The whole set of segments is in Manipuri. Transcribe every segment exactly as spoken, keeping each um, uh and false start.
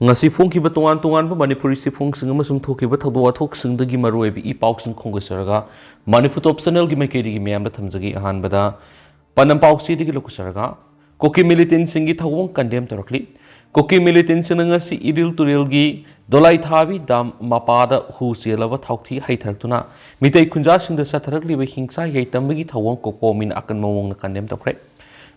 ꯉꯁꯤ ꯐꯣꯡꯈꯤꯕ ꯇꯣꯉꯥꯟ ꯇꯣꯉꯥꯟꯕ ꯃꯅꯤꯄꯨꯔꯤ ꯆꯦꯐꯣꯡꯁꯤꯡ ꯑꯃꯁꯨꯡ ꯊꯣꯛꯈꯤꯕ ꯊꯧꯗꯣꯛ ꯋꯥꯊꯣꯛꯁꯤꯡꯗꯒꯤ ꯃꯔꯨꯑꯣꯏꯕ ꯏ ꯄꯥꯎꯁꯤꯡ ꯈꯣꯝꯒꯠꯆꯔꯒ ꯃꯅꯤꯄꯨꯔ ꯇꯣꯞ ꯆꯦꯅꯦꯜꯒꯤ ꯃꯥꯏꯀꯩꯗꯒꯤ ꯃꯌꯥꯝꯗ ꯊꯝꯖꯒꯦ꯫ ꯑꯍꯥꯟꯕꯗ ꯄꯥꯟꯗꯝ ꯄꯥꯎꯆꯦꯗꯒꯤ ꯂꯧꯈꯠꯆꯔꯒ ꯀꯨꯀꯤ ꯃꯤꯂꯤꯇꯦꯟꯁꯤꯡꯒꯤ ꯊꯧꯑꯣꯡ ꯀꯟꯗꯦꯝ ꯇꯧꯔꯛꯂꯤ꯫ ꯀꯨꯀꯤ ꯃꯤꯂꯤꯇꯦꯟꯁꯤꯡꯅ ꯉꯁꯤ ꯏꯔꯤꯜ ꯇꯨꯔꯦꯜꯒꯤ ꯗꯣꯂꯥꯏꯊꯥꯕꯤ ꯗꯥꯝ ꯃꯄꯥꯗ ꯍꯨ ꯆꯦꯜꯂꯕ ꯊꯥꯎꯊꯤ ꯍꯩꯊꯔꯛꯇꯨꯅ ꯃꯤꯇꯩ ꯈꯨꯟꯖꯥꯁꯤꯡꯗ ꯆꯠꯊꯔꯛꯂꯤꯕ ꯍꯤꯡꯁꯥ ꯌꯥꯏꯇꯝꯕꯒꯤ ꯊꯧꯑꯣꯡ ꯀꯣꯀꯣꯃꯤꯅ ꯑꯀꯟꯕ ꯃꯑꯣꯡꯗ ꯀꯟꯗꯦꯝ ꯇꯧꯈ꯭ꯔꯦ꯫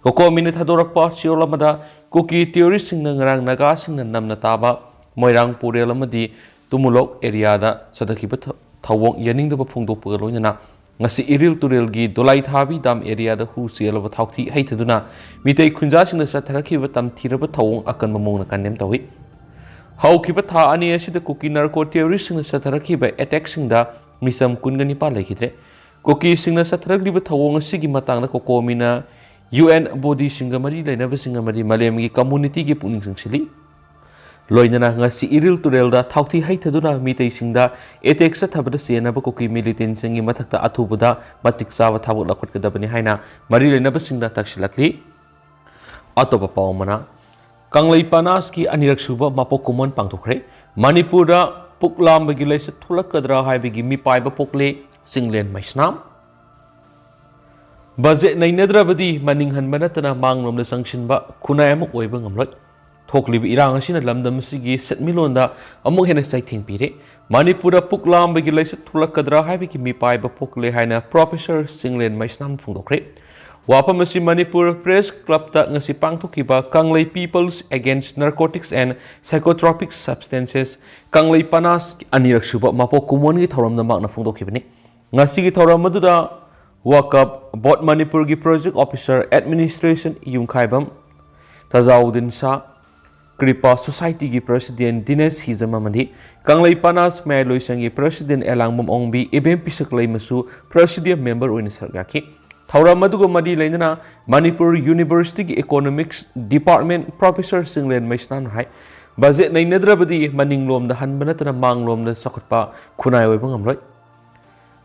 ꯀꯣꯀꯣꯃꯤꯅ ꯊꯥꯗꯣꯔꯛꯄ ꯆꯦꯔꯣꯜ ꯑꯃꯗ ꯀꯨꯀꯤ ꯇꯦꯔꯣꯔꯤꯁꯁꯤꯡꯅ ꯉꯔꯥꯡ ꯅꯥꯒꯥꯁꯤꯡꯅ ꯅꯝꯅ ꯇꯥꯕ ꯃꯣꯏꯔꯥꯡ ꯄꯨꯔꯦꯜ ꯑꯃꯗꯤ ꯇꯨꯃꯨꯂꯣꯛ ꯑꯦꯔꯤꯌꯥꯗ ꯆꯠꯊꯈꯤꯕ ꯊ-, ꯊꯧꯑꯣꯡ ꯌꯥꯅꯤꯡꯗꯕ ꯐꯣꯡꯗꯣꯛꯄꯒ ꯂꯣꯏꯅꯅ ꯉꯁꯤ ꯏꯔꯤꯜ ꯇꯨꯔꯦꯜꯒꯤ ꯗꯣꯂꯥꯏꯊꯥꯕꯤ ꯗꯥꯝ ꯑꯦꯔꯤꯌꯥꯗ ꯍꯨ ꯆꯦꯜꯂꯕ ꯊꯥꯎꯊꯤ ꯍꯩꯊꯗꯨꯅ ꯃꯤꯇꯩ ꯈꯨꯟꯖꯥꯁꯤꯡꯅ ꯆꯠꯊꯔꯛꯈꯤꯕ ꯇꯝꯊꯤꯔꯕ ꯊꯧꯑꯣꯡ ꯑꯀꯟꯕ ꯃꯑꯣꯡꯗ ꯀꯟꯗꯦꯝ ꯇꯧꯏ꯫ ꯍꯧꯈꯤꯕ ꯊꯥ ꯑꯅꯤ ꯑꯁꯤꯗ ꯀꯨꯀꯤ ꯅꯥꯔꯀꯣ ꯇꯦꯔꯣꯔꯤꯁꯁꯤꯡꯅ ꯆꯠꯊꯔꯛꯈꯤꯕ ꯑꯦꯇꯦꯛꯁꯤꯡꯗ ꯃꯤꯆꯝ ꯀꯨꯟꯒ ꯅꯤꯄꯥꯟ ꯂꯩꯈꯤꯗ꯭ꯔꯦ꯫ ꯀꯨꯀꯤꯁꯤꯡꯅ ꯆꯠꯊꯔꯛꯂꯤꯕ ꯊꯧꯑꯣꯡ ꯑꯁꯤꯒꯤ ꯃꯇꯥꯡꯗ ꯀꯣꯀꯣꯃꯤꯅ ꯌꯨ ꯑꯦꯟ ꯕꯣꯗꯤꯁꯤꯡꯒ ꯃꯔꯤ ꯂꯩꯅꯕꯁꯤꯡ ꯑꯃꯗꯤ ꯃꯥꯂꯦꯝꯒꯤ ꯀꯝꯃꯨꯅꯤꯇꯤꯒꯤ ꯄꯨꯛꯅꯤꯡ ꯆꯤꯡꯁꯤꯜꯂꯤ꯫ ꯂꯣꯏꯅꯅ ꯉꯁꯤ ꯏꯔꯤꯜ ꯇꯨꯔꯦꯜꯗ ꯊꯥꯎꯊꯤ ꯍꯩꯊꯗꯨꯅ ꯃꯤꯇꯩꯁꯤꯡꯗ ꯑꯦꯇꯦꯛ ꯆꯠꯊꯕꯗ ꯆꯦꯟꯅꯕ ꯀꯨꯀꯤ ꯃꯤꯂꯤꯇꯦꯟꯁꯤꯡꯒꯤ ꯃꯊꯛꯇ ꯑꯊꯨꯕꯗ ꯃꯇꯤꯛ ꯆꯥꯕ ꯊꯕꯛ ꯂꯧꯈꯠꯀꯗꯕꯅꯤ ꯍꯥꯏꯅ ꯃꯔꯤ ꯂꯩꯅꯕꯁꯤꯡꯗ ꯇꯛꯁꯤꯜꯂꯛꯂꯤ꯫ ꯑꯇꯣꯞꯄ ꯄꯥꯎ ꯑꯃꯅ, ꯀꯪꯂꯩ ꯄꯅꯥꯁꯀꯤ ꯑꯅꯤꯔꯛ ꯁꯨꯕ ꯃꯄꯣꯛ ꯀꯨꯝꯑꯣꯟ ꯄꯥꯡꯊꯣꯛꯈ꯭ꯔꯦ꯫ ꯃꯅꯤꯄꯨꯔꯗ ꯄꯨꯛ ꯂꯥꯝꯕꯒꯤ ꯂꯥꯏꯆꯠ ꯊꯣꯛꯂꯛꯀꯗ꯭ꯔꯥ ꯍꯥꯏꯕꯒꯤ ꯃꯤꯄꯥꯏꯕ ꯄꯣꯛꯂꯦ ꯆꯤꯡꯂꯦꯟ ꯃꯩꯁꯅꯥꯝ꯫ ꯕꯖꯦꯠ ꯅꯩꯅꯗ꯭ꯔꯕꯗꯤ ꯃꯅꯤꯡ ꯍꯟꯕ ꯅꯠꯇꯅ ꯃꯥꯡꯂꯣꯝꯗ ꯆꯪꯁꯤꯟꯕ ꯈꯨꯟꯅꯥꯏ ꯑꯃ ꯑꯣꯏꯕ ꯉꯝꯂꯣꯏ꯫ ꯊꯣꯛꯂꯤꯕ ꯏꯔꯥꯡ ꯑꯁꯤꯅ ꯂꯝꯗꯝ ꯑꯁꯤꯒꯤ ꯁꯦꯟꯃꯤꯠꯂꯣꯟꯗ ꯑꯃꯨꯛ ꯍꯦꯟꯅ ꯆꯩꯊꯦꯡ ꯄꯤꯔꯦ꯫ ꯃꯅꯤꯄꯨꯔꯗ ꯄꯨꯛ ꯂꯥꯝꯕꯒꯤ ꯂꯥꯏꯆꯠ ꯊꯣꯛꯂꯛꯀꯗ꯭ꯔꯥ ꯍꯥꯏꯕꯒꯤ ꯃꯤꯄꯥꯏꯕ ꯄꯣꯛꯂꯦ ꯍꯥꯏꯅ ꯄ꯭ꯔꯣꯐꯦꯁꯔ ꯆꯤꯡꯂꯦꯟ ꯃꯩꯁꯅꯥꯝ ꯐꯣꯡꯗꯣꯛꯈ꯭ꯔꯦ꯫ ꯋꯥꯐꯝ ꯑꯁꯤ ꯃꯅꯤꯄꯨꯔ ꯄ꯭ꯔꯦꯁ ꯀ꯭ꯂꯕꯇ ꯉꯁꯤ ꯄꯥꯡꯊꯣꯛꯈꯤꯕ ꯀꯪꯂꯩ People's Against Narcotics and Psychotropic Substances, ꯀꯪꯂꯩ ꯄꯅꯥꯁ ꯑꯅꯤꯔꯛ ꯁꯨꯕ ꯃꯄꯣꯛ ꯀꯨꯝꯑꯣꯟꯒꯤ ꯊꯧꯔꯝꯗ ꯃꯍꯥꯛꯅ ꯐꯣꯡꯗꯣꯛꯈꯤꯕꯅꯤ꯫ ꯉꯁꯤꯒꯤ ꯊꯧꯔꯝ ꯑꯗꯨꯗ ꯋꯥꯀꯞ ꯕꯣꯔꯗ ꯃꯅꯤꯄꯨꯔꯒꯤ ꯄ꯭ꯔꯣꯖꯦꯛ ꯑꯣꯐꯤꯁꯔ ꯑꯦꯗꯃꯤꯅꯤꯁꯇ꯭ꯔꯦꯁꯟ ꯌꯨꯝꯈꯥꯏꯕꯝ ꯇꯖꯥꯎꯗꯤꯟ ꯁꯥ, ꯀ꯭ꯔꯤꯄꯥ ꯁꯣꯁꯥꯏꯇꯤꯒꯤ ꯄ꯭ꯔꯁꯤꯗꯦꯟ ꯗꯤꯅꯦꯁ ꯍꯤꯖꯝ ꯑꯃꯗꯤ ꯀꯪꯂꯩ ꯄꯅꯥꯁ ꯃꯌꯥꯏꯂꯣꯏꯁꯪꯒꯤ ꯄ꯭ꯔꯁꯤꯗꯦꯟ ꯑꯦꯂꯥꯡꯕꯝ ꯑꯣꯡꯕꯤ ꯏꯕꯦꯝ ꯄꯤꯁꯛꯂꯩꯃꯁꯨ ꯄ꯭ꯔꯁꯤꯗꯦꯟ ꯃꯦꯝꯕꯔ ꯑꯣꯏꯅ ꯁꯔꯨꯛ ꯌꯥꯈꯤ꯫ ꯊꯧꯔꯝ ꯑꯗꯨꯒ ꯃꯔꯤ ꯂꯩꯅꯅ ꯃꯅꯤꯄꯨꯔ ꯌꯨꯅꯤꯚꯔꯁꯤꯇꯤꯒꯤ ꯏꯀꯣꯅꯣꯃꯤꯛꯁ ꯗꯤꯄꯥꯔꯠꯃꯦꯟ ꯄ꯭ꯔꯣꯐꯦꯁꯔ ꯆꯤꯡꯂꯦꯟ ꯃꯩꯁꯅꯥꯝꯅ ꯍꯥꯏ, ꯕꯖꯦꯠ ꯅꯩꯅꯗ꯭ꯔꯕꯗꯤ ꯃꯅꯤꯡꯂꯣꯝꯗ ꯍꯟꯕ ꯅꯠꯇꯅ ꯃꯥꯡꯂꯣꯝꯗ ꯆꯥꯎꯈꯠꯄ ꯈꯨꯟꯅꯥꯏ ꯑꯣꯏꯕ ꯉꯝꯂꯣꯏ꯫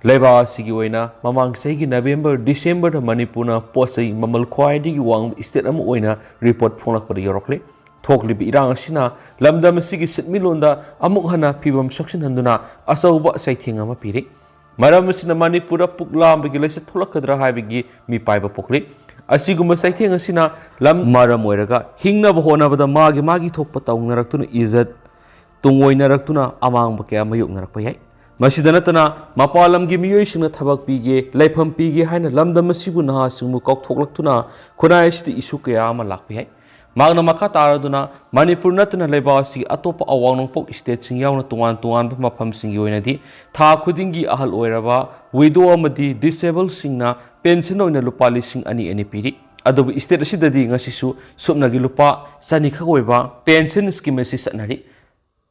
ꯂꯩꯕꯥꯛ ꯑꯁꯤꯒꯤ ꯑꯣꯏꯅ ꯃꯃꯥꯡ ꯆꯍꯤꯒꯤ ꯅꯕꯦꯝꯕꯔ, ꯗꯤꯁꯦꯝꯕꯔꯗ ꯃꯅꯤꯄꯨꯔꯅ ꯄꯣꯠ ꯆꯩ ꯃꯃꯜ ꯈ꯭ꯋꯥꯏꯗꯒꯤ ꯋꯥꯡꯕ ꯁ꯭ꯇꯦꯠ ꯑꯃ ꯑꯣꯏꯅ ꯔꯤꯄꯣꯔꯠ ꯐꯣꯡꯂꯛꯄꯗ ꯌꯥꯎꯔꯛꯂꯤ꯫ ꯊꯣꯛꯂꯤꯕ ꯏꯔꯥꯡ ꯑꯁꯤꯅ ꯂꯝꯗꯝ ꯑꯁꯤꯒꯤ ꯁꯤꯟꯃꯤꯠꯂꯣꯟꯗ ꯑꯃꯨꯛ ꯍꯟꯅ ꯐꯤꯕꯝ ꯁꯣꯛꯁꯤꯟꯍꯟꯗꯨꯅ ꯑꯆꯧꯕ ꯆꯩꯊꯦꯡ ꯑꯃ ꯄꯤꯔꯤ꯫ ꯃꯔꯝ ꯑꯁꯤꯅ ꯃꯅꯤꯄꯨꯔꯗ ꯄꯨꯛ ꯂꯥꯝꯕꯒꯤ ꯂꯩꯆꯠ ꯊꯣꯛꯂꯛꯀꯗ꯭ꯔꯥ ꯍꯥꯏꯕꯒꯤ ꯃꯤꯄꯥꯏꯕ ꯄꯣꯛꯂꯤ꯫ ꯑꯁꯤꯒꯨꯝꯕ ꯆꯩꯊꯦꯡ ꯑꯁꯤꯅ ꯂꯝ ꯃꯔꯝ ꯑꯣꯏꯔꯒ ꯍꯤꯡꯅꯕ ꯍꯣꯠꯅꯕꯗ ꯃꯥꯒꯤ ꯃꯥꯒꯤ ꯊꯣꯛꯄ ꯇꯧꯅꯔꯛꯇꯨꯅ ꯏꯖꯠ ꯇꯨꯡꯑꯣꯏꯅꯔꯛꯇꯨꯅ ꯑꯃꯥꯡꯕ ꯀꯌꯥ ꯃꯥꯌꯣꯛꯅꯔꯛꯄ ꯌꯥꯏ꯫ ꯃꯁꯤꯗ ꯅꯠꯇꯅ ꯃꯄꯥꯟ ꯂꯝꯒꯤ ꯃꯤꯑꯣꯏꯁꯤꯡꯅ ꯊꯕꯛ ꯄꯤꯒꯦ, ꯂꯩꯐꯝ ꯄꯤꯒꯦ ꯍꯥꯏꯅ ꯂꯝꯗꯝ ꯑꯁꯤꯕꯨ ꯅꯍꯥꯁꯤꯡꯕꯨ ꯀꯧꯊꯣꯛꯂꯛꯇꯨꯅ ꯈꯨꯟꯅꯥꯏ ꯑꯁꯤꯗ ꯏꯁꯨ ꯀꯌꯥ ꯑꯃ ꯂꯥꯛꯄ ꯌꯥꯏ꯫ ꯃꯍꯥꯛꯅ ꯃꯈꯥ ꯇꯥꯔꯗꯨꯅ ꯃꯅꯤꯄꯨꯔ ꯅꯠꯇꯅ ꯂꯩꯕꯥꯛ ꯑꯁꯤꯒꯤ ꯑꯇꯣꯞꯄ ꯑꯋꯥꯡ ꯅꯣꯡꯄꯣꯛ stateꯁꯤꯡ ꯌꯥꯎꯅ ꯇꯣꯉꯥꯟ ꯇꯣꯉꯥꯟꯕ ꯃꯐꯝꯁꯤꯡꯒꯤ ꯑꯣꯏꯅꯗꯤ ꯊꯥ ꯈꯨꯗꯤꯡꯒꯤ ꯑꯍꯜ ꯑꯣꯏꯔꯕ, widow ꯑꯃꯗꯤ disableꯁꯤꯡꯅ pension ꯑꯣꯏꯅ ꯂꯨꯄꯥ ꯂꯤꯁꯤꯡ ꯑꯅꯤ ꯑꯅꯤ ꯄꯤꯔꯤ꯫ ꯑꯗꯨꯕꯨ state ꯑꯁꯤꯗꯗꯤ ꯉꯁꯤꯁꯨ ꯁꯨꯞꯅꯒꯤ ꯂꯨꯄꯥ ꯆꯅꯤ ꯈꯛ ꯑꯣꯏꯕ pension scheme ꯑꯁꯤ ꯆꯠꯅꯔꯤ꯫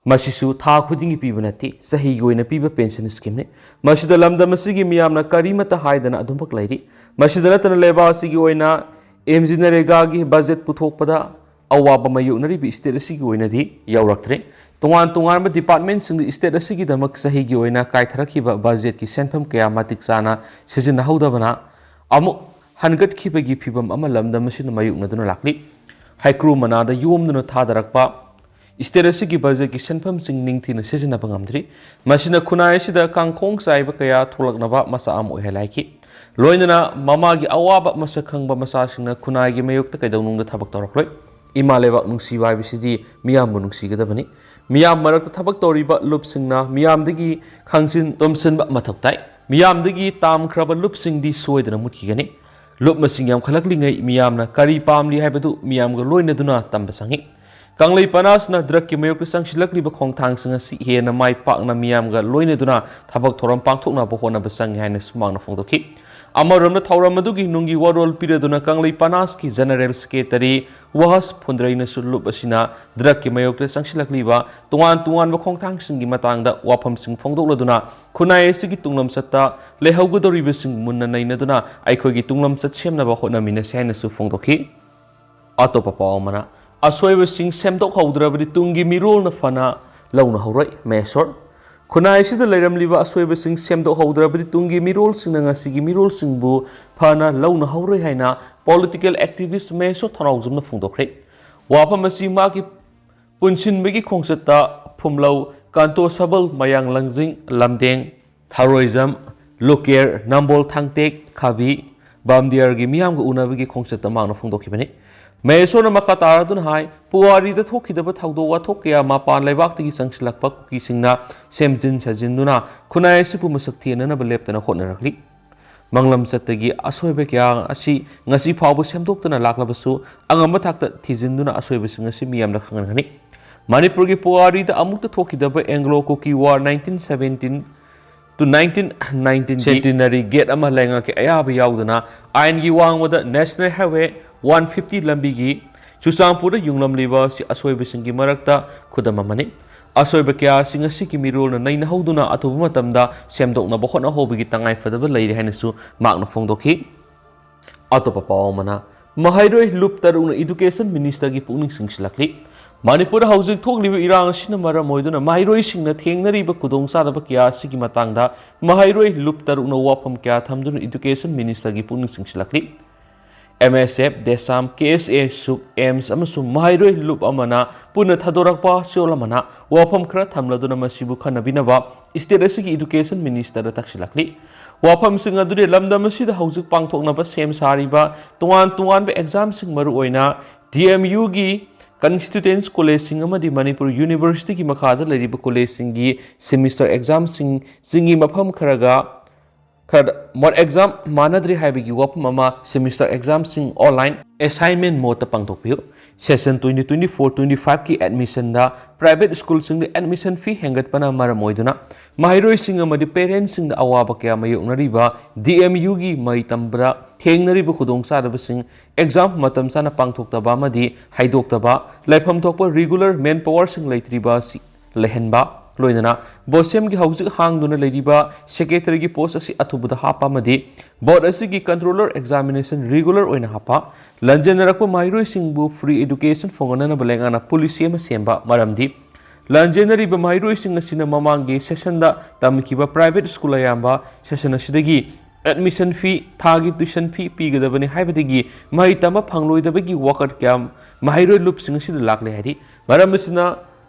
ꯃꯁꯤꯁꯨ ꯊꯥ ꯈꯨꯗꯤꯡꯒꯤ ꯄꯤꯕ ꯅꯠꯇꯦ, ꯆꯍꯤꯒꯤ ꯑꯣꯏꯅ ꯄꯤꯕ pension schemeꯅꯤ꯫ ꯃꯁꯤꯗ ꯂꯝꯗꯝ ꯑꯁꯤꯒꯤ ꯃꯤꯌꯥꯝꯅ ꯀꯔꯤꯃꯠꯇ ꯍꯥꯏꯗꯅ ꯑꯗꯨꯃꯛ ꯂꯩꯔꯤ꯫ ꯃꯁꯤꯗ ꯅꯠꯇꯅ ꯂꯩꯕꯥꯛ ꯑꯁꯤꯒꯤ ꯑꯣꯏꯅ MGNREGAꯒꯤ budget ꯄꯨꯊꯣꯛꯄꯗ ꯑꯋꯥꯕ ꯃꯥꯌꯣꯛꯅꯔꯤꯕ state ꯑꯁꯤꯒꯤ ꯑꯣꯏꯅꯗꯤ ꯌꯧꯔꯛꯇ꯭ꯔꯦ꯫ ꯇꯣꯉꯥꯟ ꯇꯣꯉꯥꯟꯕ departmentꯁꯤꯡꯗ state ꯑꯁꯤꯒꯤꯗꯃꯛ ꯆꯍꯤꯒꯤ ꯑꯣꯏꯅ ꯀꯥꯏꯊꯔꯛꯈꯤꯕ budgetꯀꯤ ꯁꯦꯟꯐꯝ ꯀꯌꯥ ꯃꯇꯤꯛ ꯆꯥꯅ ꯁꯤꯖꯤꯟꯅꯍꯧꯗꯕꯅ ꯑꯃꯨꯛ ꯍꯟꯒꯠꯈꯤꯕꯒꯤ ꯐꯤꯚꯝ ꯑꯃ ꯂꯝꯗꯝ ꯑꯁꯤꯅ ꯃꯥꯌꯣꯛꯅꯗꯨꯅ ꯂꯥꯛꯂꯤ꯫ ꯍꯩꯀ꯭ꯔꯨ ꯃꯅꯥꯗ ꯌꯣꯝꯗꯨꯅ ꯊꯥꯗꯔꯛꯄ state ꯑꯁꯤꯒꯤ budgetꯀꯤ ꯁꯦꯟꯐꯝꯁꯤꯡ ꯅꯤꯡꯊꯤꯅ ꯁꯤꯖꯤꯟꯅꯕ ꯉꯝꯗ꯭ꯔꯤ꯫ ꯃꯁꯤꯅ ꯈꯨꯟꯅꯥꯏ ꯑꯁꯤꯗ ꯀꯥꯡꯈꯣꯡ ꯆꯥꯏꯕ ꯀꯌꯥ ꯊꯣꯛꯂꯛꯅꯕ ꯃꯆꯥꯛ ꯑꯃ ꯑꯣꯏꯍꯜꯂꯛꯈꯤ꯫ ꯂꯣꯏꯅꯅ ꯃꯃꯥꯒꯤ ꯑꯋꯥꯕ ꯃꯁꯛ ꯈꯪꯕ ꯃꯆꯥꯁꯤꯡꯅ ꯈꯨꯟꯅꯥꯏꯒꯤ ꯃꯥꯌꯣꯛꯇ ꯀꯩꯗꯧꯅꯨꯡꯗ ꯊꯕꯛ ꯇꯧꯔꯛꯂꯣꯏ꯫ ꯏꯃꯥ ꯂꯩꯕꯥꯛ ꯅꯨꯡꯁꯤꯕ ꯍꯥꯏꯕꯁꯤꯗꯤ ꯃꯤꯌꯥꯝꯕꯨ ꯅꯨꯡꯁꯤꯒꯗꯕꯅꯤ꯫ ꯃꯤꯌꯥꯝ ꯃꯔꯛꯇ ꯊꯕꯛ ꯇꯧꯔꯤꯕ ꯂꯨꯞꯁꯤꯡꯅ ꯃꯤꯌꯥꯝꯗꯒꯤ ꯈꯪꯖꯤꯟ ꯇꯨꯝꯁꯤꯟꯕ ꯃꯊꯧ ꯇꯥꯏ꯫ ꯃꯤꯌꯥꯝꯗꯒꯤ ꯇꯥꯝꯈ꯭ꯔꯕ ꯂꯨꯞꯁꯤꯡꯗꯤ ꯁꯣꯏꯗꯅ ꯃꯨꯠꯈꯤꯒꯅꯤ꯫ ꯂꯨꯞ ꯃꯁꯤꯡ ꯌꯥꯝꯈꯠꯂꯛꯂꯤꯉꯩ ꯃꯤꯌꯥꯝꯅ ꯀꯔꯤ ꯄꯥꯝꯂꯤ ꯍꯥꯏꯕꯗꯨ ꯃꯤꯌꯥꯝꯒ ꯂꯣꯏꯅꯗꯨꯅ ꯇꯝꯕ ꯆꯪꯏ꯫ ꯀꯪꯂꯩ ꯄꯅꯥꯁꯅ drugꯀꯤ ꯃꯥꯌꯣꯛꯇ ꯆꯪꯁꯤꯜꯂꯛꯂꯤꯕ ꯈꯣꯡꯊꯥꯡꯁꯤꯡ ꯑꯁꯤ ꯍꯦꯟꯅ ꯃꯥꯏ ꯄꯥꯛꯅ ꯃꯤꯌꯥꯝꯒ ꯂꯣꯏꯅꯗꯨꯅ ꯊꯕꯛ ꯊꯧꯔꯝ ꯄꯥꯡꯊꯣꯛꯅꯕ ꯍꯣꯠꯅꯕ ꯆꯪꯏ ꯍꯥꯏꯅꯁꯨ ꯃꯍꯥꯛꯅ ꯐꯣꯡꯗꯣꯛꯈꯤ꯫ ꯑꯃꯔꯣꯝꯗ ꯊꯧꯔꯝ ꯑꯗꯨꯒꯤ ꯅꯨꯡꯒꯤ ꯋꯥꯔꯣꯜ ꯄꯤꯔꯗꯨꯅ ꯀꯪꯂꯩ ꯄꯅꯥꯁꯀꯤ general secretary ꯋꯥꯍꯁ ꯐꯨꯟꯗ꯭ꯔꯩꯅꯁꯨ ꯂꯨꯞ ꯑꯁꯤꯅ drugꯀꯤ ꯃꯥꯌꯣꯛꯇ ꯆꯪꯁꯤꯜꯂꯛꯂꯤꯕ ꯇꯣꯉꯥꯟ ꯇꯣꯉꯥꯟꯕ ꯈꯣꯡꯊꯥꯡꯁꯤꯡꯒꯤ ꯃꯇꯥꯡꯗ ꯋꯥꯐꯝꯁꯤꯡ ꯐꯣꯡꯗꯣꯛꯂꯗꯨꯅ ꯈꯨꯟꯅꯥꯏ ꯑꯁꯤꯒꯤ ꯇꯨꯡꯂꯝꯆꯠꯇ ꯂꯩꯍꯧꯒꯗꯧꯔꯤꯕꯁꯤꯡ ꯃꯨꯟꯅ ꯅꯩꯅꯗꯨꯅ ꯑꯩꯈꯣꯏꯒꯤ ꯇꯨꯡꯂꯝꯆꯠ ꯁꯦꯝꯅꯕ ꯍꯣꯠꯅꯃꯤꯟꯅꯁꯤ ꯍꯥꯏꯅꯁꯨ ꯐꯣꯡꯗꯣꯛꯈꯤ꯫ ꯑꯇꯣꯞꯄ ꯄꯥꯎ ꯑꯃꯅ, ꯑꯁꯣꯏꯕꯁꯤꯡ ꯁꯦꯝꯗꯣꯛꯍꯧꯗ꯭ꯔꯕꯗꯤ ꯇꯨꯡꯒꯤ ꯃꯤꯔꯣꯜꯅ ꯐꯅ ꯂꯧꯅꯍꯧꯔꯣꯏ, ꯃꯍꯦꯁꯣꯔ꯫ ꯈꯨꯟꯅꯥꯏ ꯑꯁꯤꯗ ꯂꯩꯔꯝꯂꯤꯕ ꯑꯁꯣꯏꯕꯁꯤꯡ ꯁꯦꯝꯗꯣꯛꯍꯧꯗ꯭ꯔꯕꯗꯤ ꯇꯨꯡꯒꯤ ꯃꯤꯔꯣꯜꯁꯤꯡꯅ ꯉꯁꯤꯒꯤ ꯃꯤꯔꯣꯜꯁꯤꯡꯕꯨ ꯐꯅ ꯂꯧꯅꯍꯧꯔꯣꯏ ꯍꯥꯏꯅ political activist ꯃꯍꯦꯁꯣꯔ ꯊꯧꯅꯥꯎꯖꯝꯅ ꯐꯣꯡꯗꯣꯛꯈ꯭ꯔꯦ꯫ ꯋꯥꯐꯝ ꯑꯁꯤ ꯃꯍꯥꯛꯀꯤ ꯄꯨꯟꯁꯤꯟꯕꯒꯤ ꯈꯣꯡꯆꯠꯇ ꯐꯨꯝꯂꯧ, ꯀꯥꯟꯇꯣ ꯁꯕꯜ, ꯃꯌꯥꯡ ꯂꯪꯖꯤꯡ, ꯂꯝꯗꯦꯡ, ꯊꯔꯣꯏꯖꯝ, ꯂꯨꯀꯦꯔ, ꯅꯝꯕꯣꯜ ꯊꯥꯡꯇꯦꯛ, ꯈꯥꯕꯤ, ꯕꯥꯝꯗꯤꯌꯥꯔꯒꯤ ꯃꯤꯌꯥꯝꯒ ꯎꯅꯕꯒꯤ ꯈꯣꯡꯆꯠꯇ ꯃꯍꯥꯛꯅ ꯐꯣꯡꯗꯣꯛꯈꯤꯕꯅꯤ꯫ ꯃꯍꯦꯁꯣꯔꯅ ꯃꯈꯥ ꯇꯥꯔꯗꯨꯅ ꯍꯥꯏ, ꯄꯨꯋꯥꯔꯤꯗ ꯊꯣꯛꯈꯤꯗꯕ ꯊꯧꯗꯣꯛ ꯋꯥꯊꯣꯛ ꯀꯌꯥ ꯃꯄꯥꯟ ꯂꯩꯕꯥꯛꯇꯒꯤ ꯆꯪꯁꯤꯜꯂꯛꯄ ꯀꯨꯀꯤꯁꯤꯡꯅ ꯁꯦꯝꯖꯤꯟ ꯁꯥꯖꯤꯟꯗꯨꯅ ꯈꯨꯟꯅꯥꯏ ꯑꯁꯤꯕꯨ ꯃꯁꯛ ꯊꯦꯟꯅꯅꯕ ꯂꯦꯞꯇꯅ ꯍꯣꯠꯅꯔꯛꯂꯤ꯫ ꯃꯥꯡꯂꯝꯆꯠꯇꯒꯤ ꯑꯁꯣꯏꯕ ꯀꯌꯥ ꯑꯁꯤ ꯉꯁꯤ ꯐꯥꯎꯕ ꯁꯦꯝꯗꯣꯛꯇꯅ ꯂꯥꯛꯂꯕꯁꯨ, ꯑꯉꯝꯕ ꯊꯥꯛꯇ ꯊꯤꯖꯤꯟꯗꯨꯅ ꯑꯁꯣꯏꯕꯁꯤꯡ ꯑꯁꯤ ꯃꯤꯌꯥꯝꯗ ꯈꯪꯍꯟꯒꯅꯤ꯫ ꯃꯅꯤꯄꯨꯔꯒꯤ ꯄꯨꯋꯥꯔꯤꯗ ꯑꯃꯨꯛꯇ ꯊꯣꯛꯈꯤꯗꯕ Anglo Kuki War nineteen seventeen to nineteen nineteen centenary gate ꯑꯃ ꯂꯩꯉꯥꯛꯀꯤ ꯑꯌꯥꯕ ꯌꯥꯎꯗꯅ ꯑꯥꯏꯟꯒꯤ ꯋꯥꯡꯃꯗ National Highway one fifty ꯂꯝꯕꯤꯒꯤ ꯆꯨꯔꯆꯥꯟꯄꯨꯔꯗ ꯌꯨꯡꯂꯝꯂꯤꯕ ꯑꯁꯤ ꯑꯁꯣꯏꯕꯁꯤꯡꯒꯤ ꯃꯔꯛꯇ ꯈꯨꯗꯝ ꯑꯃꯅꯤ꯫ ꯑꯁꯣꯏꯕ ꯀꯌꯥ ꯑꯁꯤ ꯉꯁꯤꯒꯤ ꯃꯤꯔꯣꯜꯅ ꯅꯩꯅꯍꯧꯗꯨꯅ ꯑꯊꯨꯕ ꯃꯇꯝꯗ ꯁꯦꯝꯗꯣꯛꯅꯕ ꯍꯣꯠꯅꯍꯧꯕꯒꯤ ꯇꯉꯥꯏꯐꯗꯕ ꯂꯩꯔꯤ ꯍꯥꯏꯅꯁꯨ ꯃꯍꯥꯛꯅ ꯐꯣꯡꯗꯣꯛꯈꯤ꯫ ꯑꯇꯣꯞꯄ ꯄꯥꯎ ꯑꯃꯅ, ꯃꯍꯩꯔꯣꯏ ꯂꯨꯞ ꯇꯔꯨꯛꯅ Education Ministerꯒꯤ ꯄꯨꯛꯅꯤꯡ ꯆꯤꯡꯁꯤꯜꯂꯛꯂꯤ꯫ ꯃꯅꯤꯄꯨꯔꯗ ꯍꯧꯖꯤꯛ ꯊꯣꯛꯂꯤꯕ ꯏꯔꯥꯡ ꯑꯁꯤꯅ ꯃꯔꯝ ꯑꯣꯏꯗꯨꯅ ꯃꯍꯩꯔꯣꯏꯁꯤꯡꯅ ꯊꯦꯡꯅꯔꯤꯕ ꯈꯨꯗꯣꯡꯆꯥꯗꯕ ꯀꯌꯥ ꯑꯁꯤꯒꯤ ꯃꯇꯥꯡꯗ ꯃꯍꯩꯔꯣꯏ ꯂꯨꯞ ꯇꯔꯨꯛꯅ ꯋꯥꯐꯝ ꯀꯌꯥ ꯊꯝꯗꯨꯅ Education Ministerꯒꯤ ꯄꯨꯛꯅꯤꯡ ꯆꯤꯡꯁꯤꯜꯂꯛꯂꯤ꯫ MSF, DESAM, KSA, ꯁꯨꯛ, AIMS ꯑꯃꯁꯨꯡ ꯃꯍꯩꯔꯣꯏ ꯂꯨꯞ ꯑꯃꯅ ꯄꯨꯟꯅ ꯊꯥꯗꯣꯔꯛꯄ ꯆꯌꯣꯜ ꯑꯃꯅ ꯋꯥꯐꯝ ꯈꯔ ꯊꯝꯂꯗꯨꯅ ꯃꯁꯤꯕꯨ ꯈꯟꯅꯕꯤꯅꯕ state ꯑꯁꯤꯒꯤ Education Ministerꯗ ꯇꯛꯁꯤꯜꯂꯛꯂꯤ꯫ ꯋꯥꯐꯝꯁꯤꯡ ꯑꯗꯨꯗꯤ ꯂꯝꯗꯝ ꯑꯁꯤꯗ ꯍꯧꯖꯤꯛ ꯄꯥꯡꯊꯣꯛꯅꯕ ꯁꯦꯝ ꯁꯥꯔꯤꯕ ꯇꯣꯉꯥꯟ ꯇꯣꯉꯥꯟꯕ examꯁꯤꯡ, ꯃꯔꯨꯑꯣꯏꯅ DMUꯒꯤ constituent collegeꯁꯤꯡ ꯑꯃꯗꯤ ꯃꯅꯤꯄꯨꯔ Universityꯒꯤ ꯃꯈꯥꯗ ꯂꯩꯔꯤꯕ collegeꯁꯤꯡꯒꯤ semester examꯁꯤꯡ ꯆꯤꯡꯒꯤ ꯃꯐꯝ ꯈꯔꯒ ꯈꯔꯗ mock exam ꯃꯥꯟꯅꯗ꯭ꯔꯤ ꯍꯥꯏꯕꯒꯤ ꯋꯥꯐꯝ ꯑꯃ, semester examꯁꯤꯡ online assignment modeꯇ ꯄꯥꯡꯊꯣꯛꯄꯤꯌꯨ꯫ Session twenty twenty-four twenty-fiveꯀꯤ admissionꯗ private schoolꯁꯤꯡꯗ admission fee ꯍꯦꯟꯒꯠꯄꯅ ꯃꯔꯝ ꯑꯣꯏꯗꯨꯅ ꯃꯍꯩꯔꯣꯏꯁꯤꯡ ꯑꯃꯗꯤ parentsꯁꯤꯡꯗ ꯑꯋꯥꯕ ꯀꯌꯥ ꯃꯥꯌꯣꯛꯅꯔꯤꯕ DMUꯒꯤ ꯃꯍꯩ ꯇꯝꯕꯗ ꯊꯦꯡꯅꯔꯤꯕ ꯈꯨꯗꯣꯡꯆꯥꯗꯕꯁꯤꯡ, exam ꯃꯇꯝ ꯆꯥꯅ ꯄꯥꯡꯊꯣꯛꯇꯕ ꯑꯃꯗꯤ ꯍꯩꯗꯣꯛꯇꯕ, ꯂꯩꯐꯝ ꯊꯣꯛꯄ regular manpowerꯁꯤꯡ ꯂꯩꯇ꯭ꯔꯤꯕ ꯑꯁꯤ ꯂꯩꯍꯟꯕ, ꯂꯣꯏꯅꯅ BOSEMꯒꯤ ꯍꯧꯖꯤꯛ ꯍꯥꯡꯗꯨꯅ ꯂꯩꯔꯤꯕ secretaryꯒꯤ post ꯑꯁꯤ ꯑꯊꯨꯕꯗ ꯍꯥꯞꯄ ꯑꯃꯗꯤ board ꯑꯁꯤꯒꯤ controller examination regular ꯑꯣꯏꯅ ꯍꯥꯞꯄ, ꯂꯥꯟꯖꯦꯟꯅꯔꯛꯄ ꯃꯍꯩꯔꯣꯏꯁꯤꯡꯕꯨ free education ꯐꯪꯍꯟꯅꯕ ꯂꯩꯉꯥꯛꯅ policy ꯑꯃ ꯁꯦꯝꯕ꯫ ꯃꯔꯝꯗꯤ ꯂꯥꯟꯖꯦꯟꯅꯔꯤꯕ ꯃꯍꯩꯔꯣꯏꯁꯤꯡ ꯑꯁꯤꯅ ꯃꯃꯥꯡꯒꯤ sessionꯗ ꯇꯝꯈꯤꯕ private school ꯑꯌꯥꯝꯕ session ꯑꯁꯤꯗꯒꯤ admission fee, ꯊꯥꯒꯤ tuition fee ꯄꯤꯒꯗꯕꯅꯤ ꯍꯥꯏꯕꯗꯒꯤ ꯃꯍꯩ ꯇꯝꯕ ꯐꯪꯂꯣꯏꯗꯕꯒꯤ ꯋꯥꯀꯠ ꯀꯌꯥ ꯃꯍꯩꯔꯣꯏ ꯂꯨꯞꯁꯤꯡ ꯑꯁꯤꯗ ꯂꯥꯛꯂꯦ ꯍꯥꯏꯔꯤ꯫ ꯃꯔꯝ ꯑꯁꯤꯅ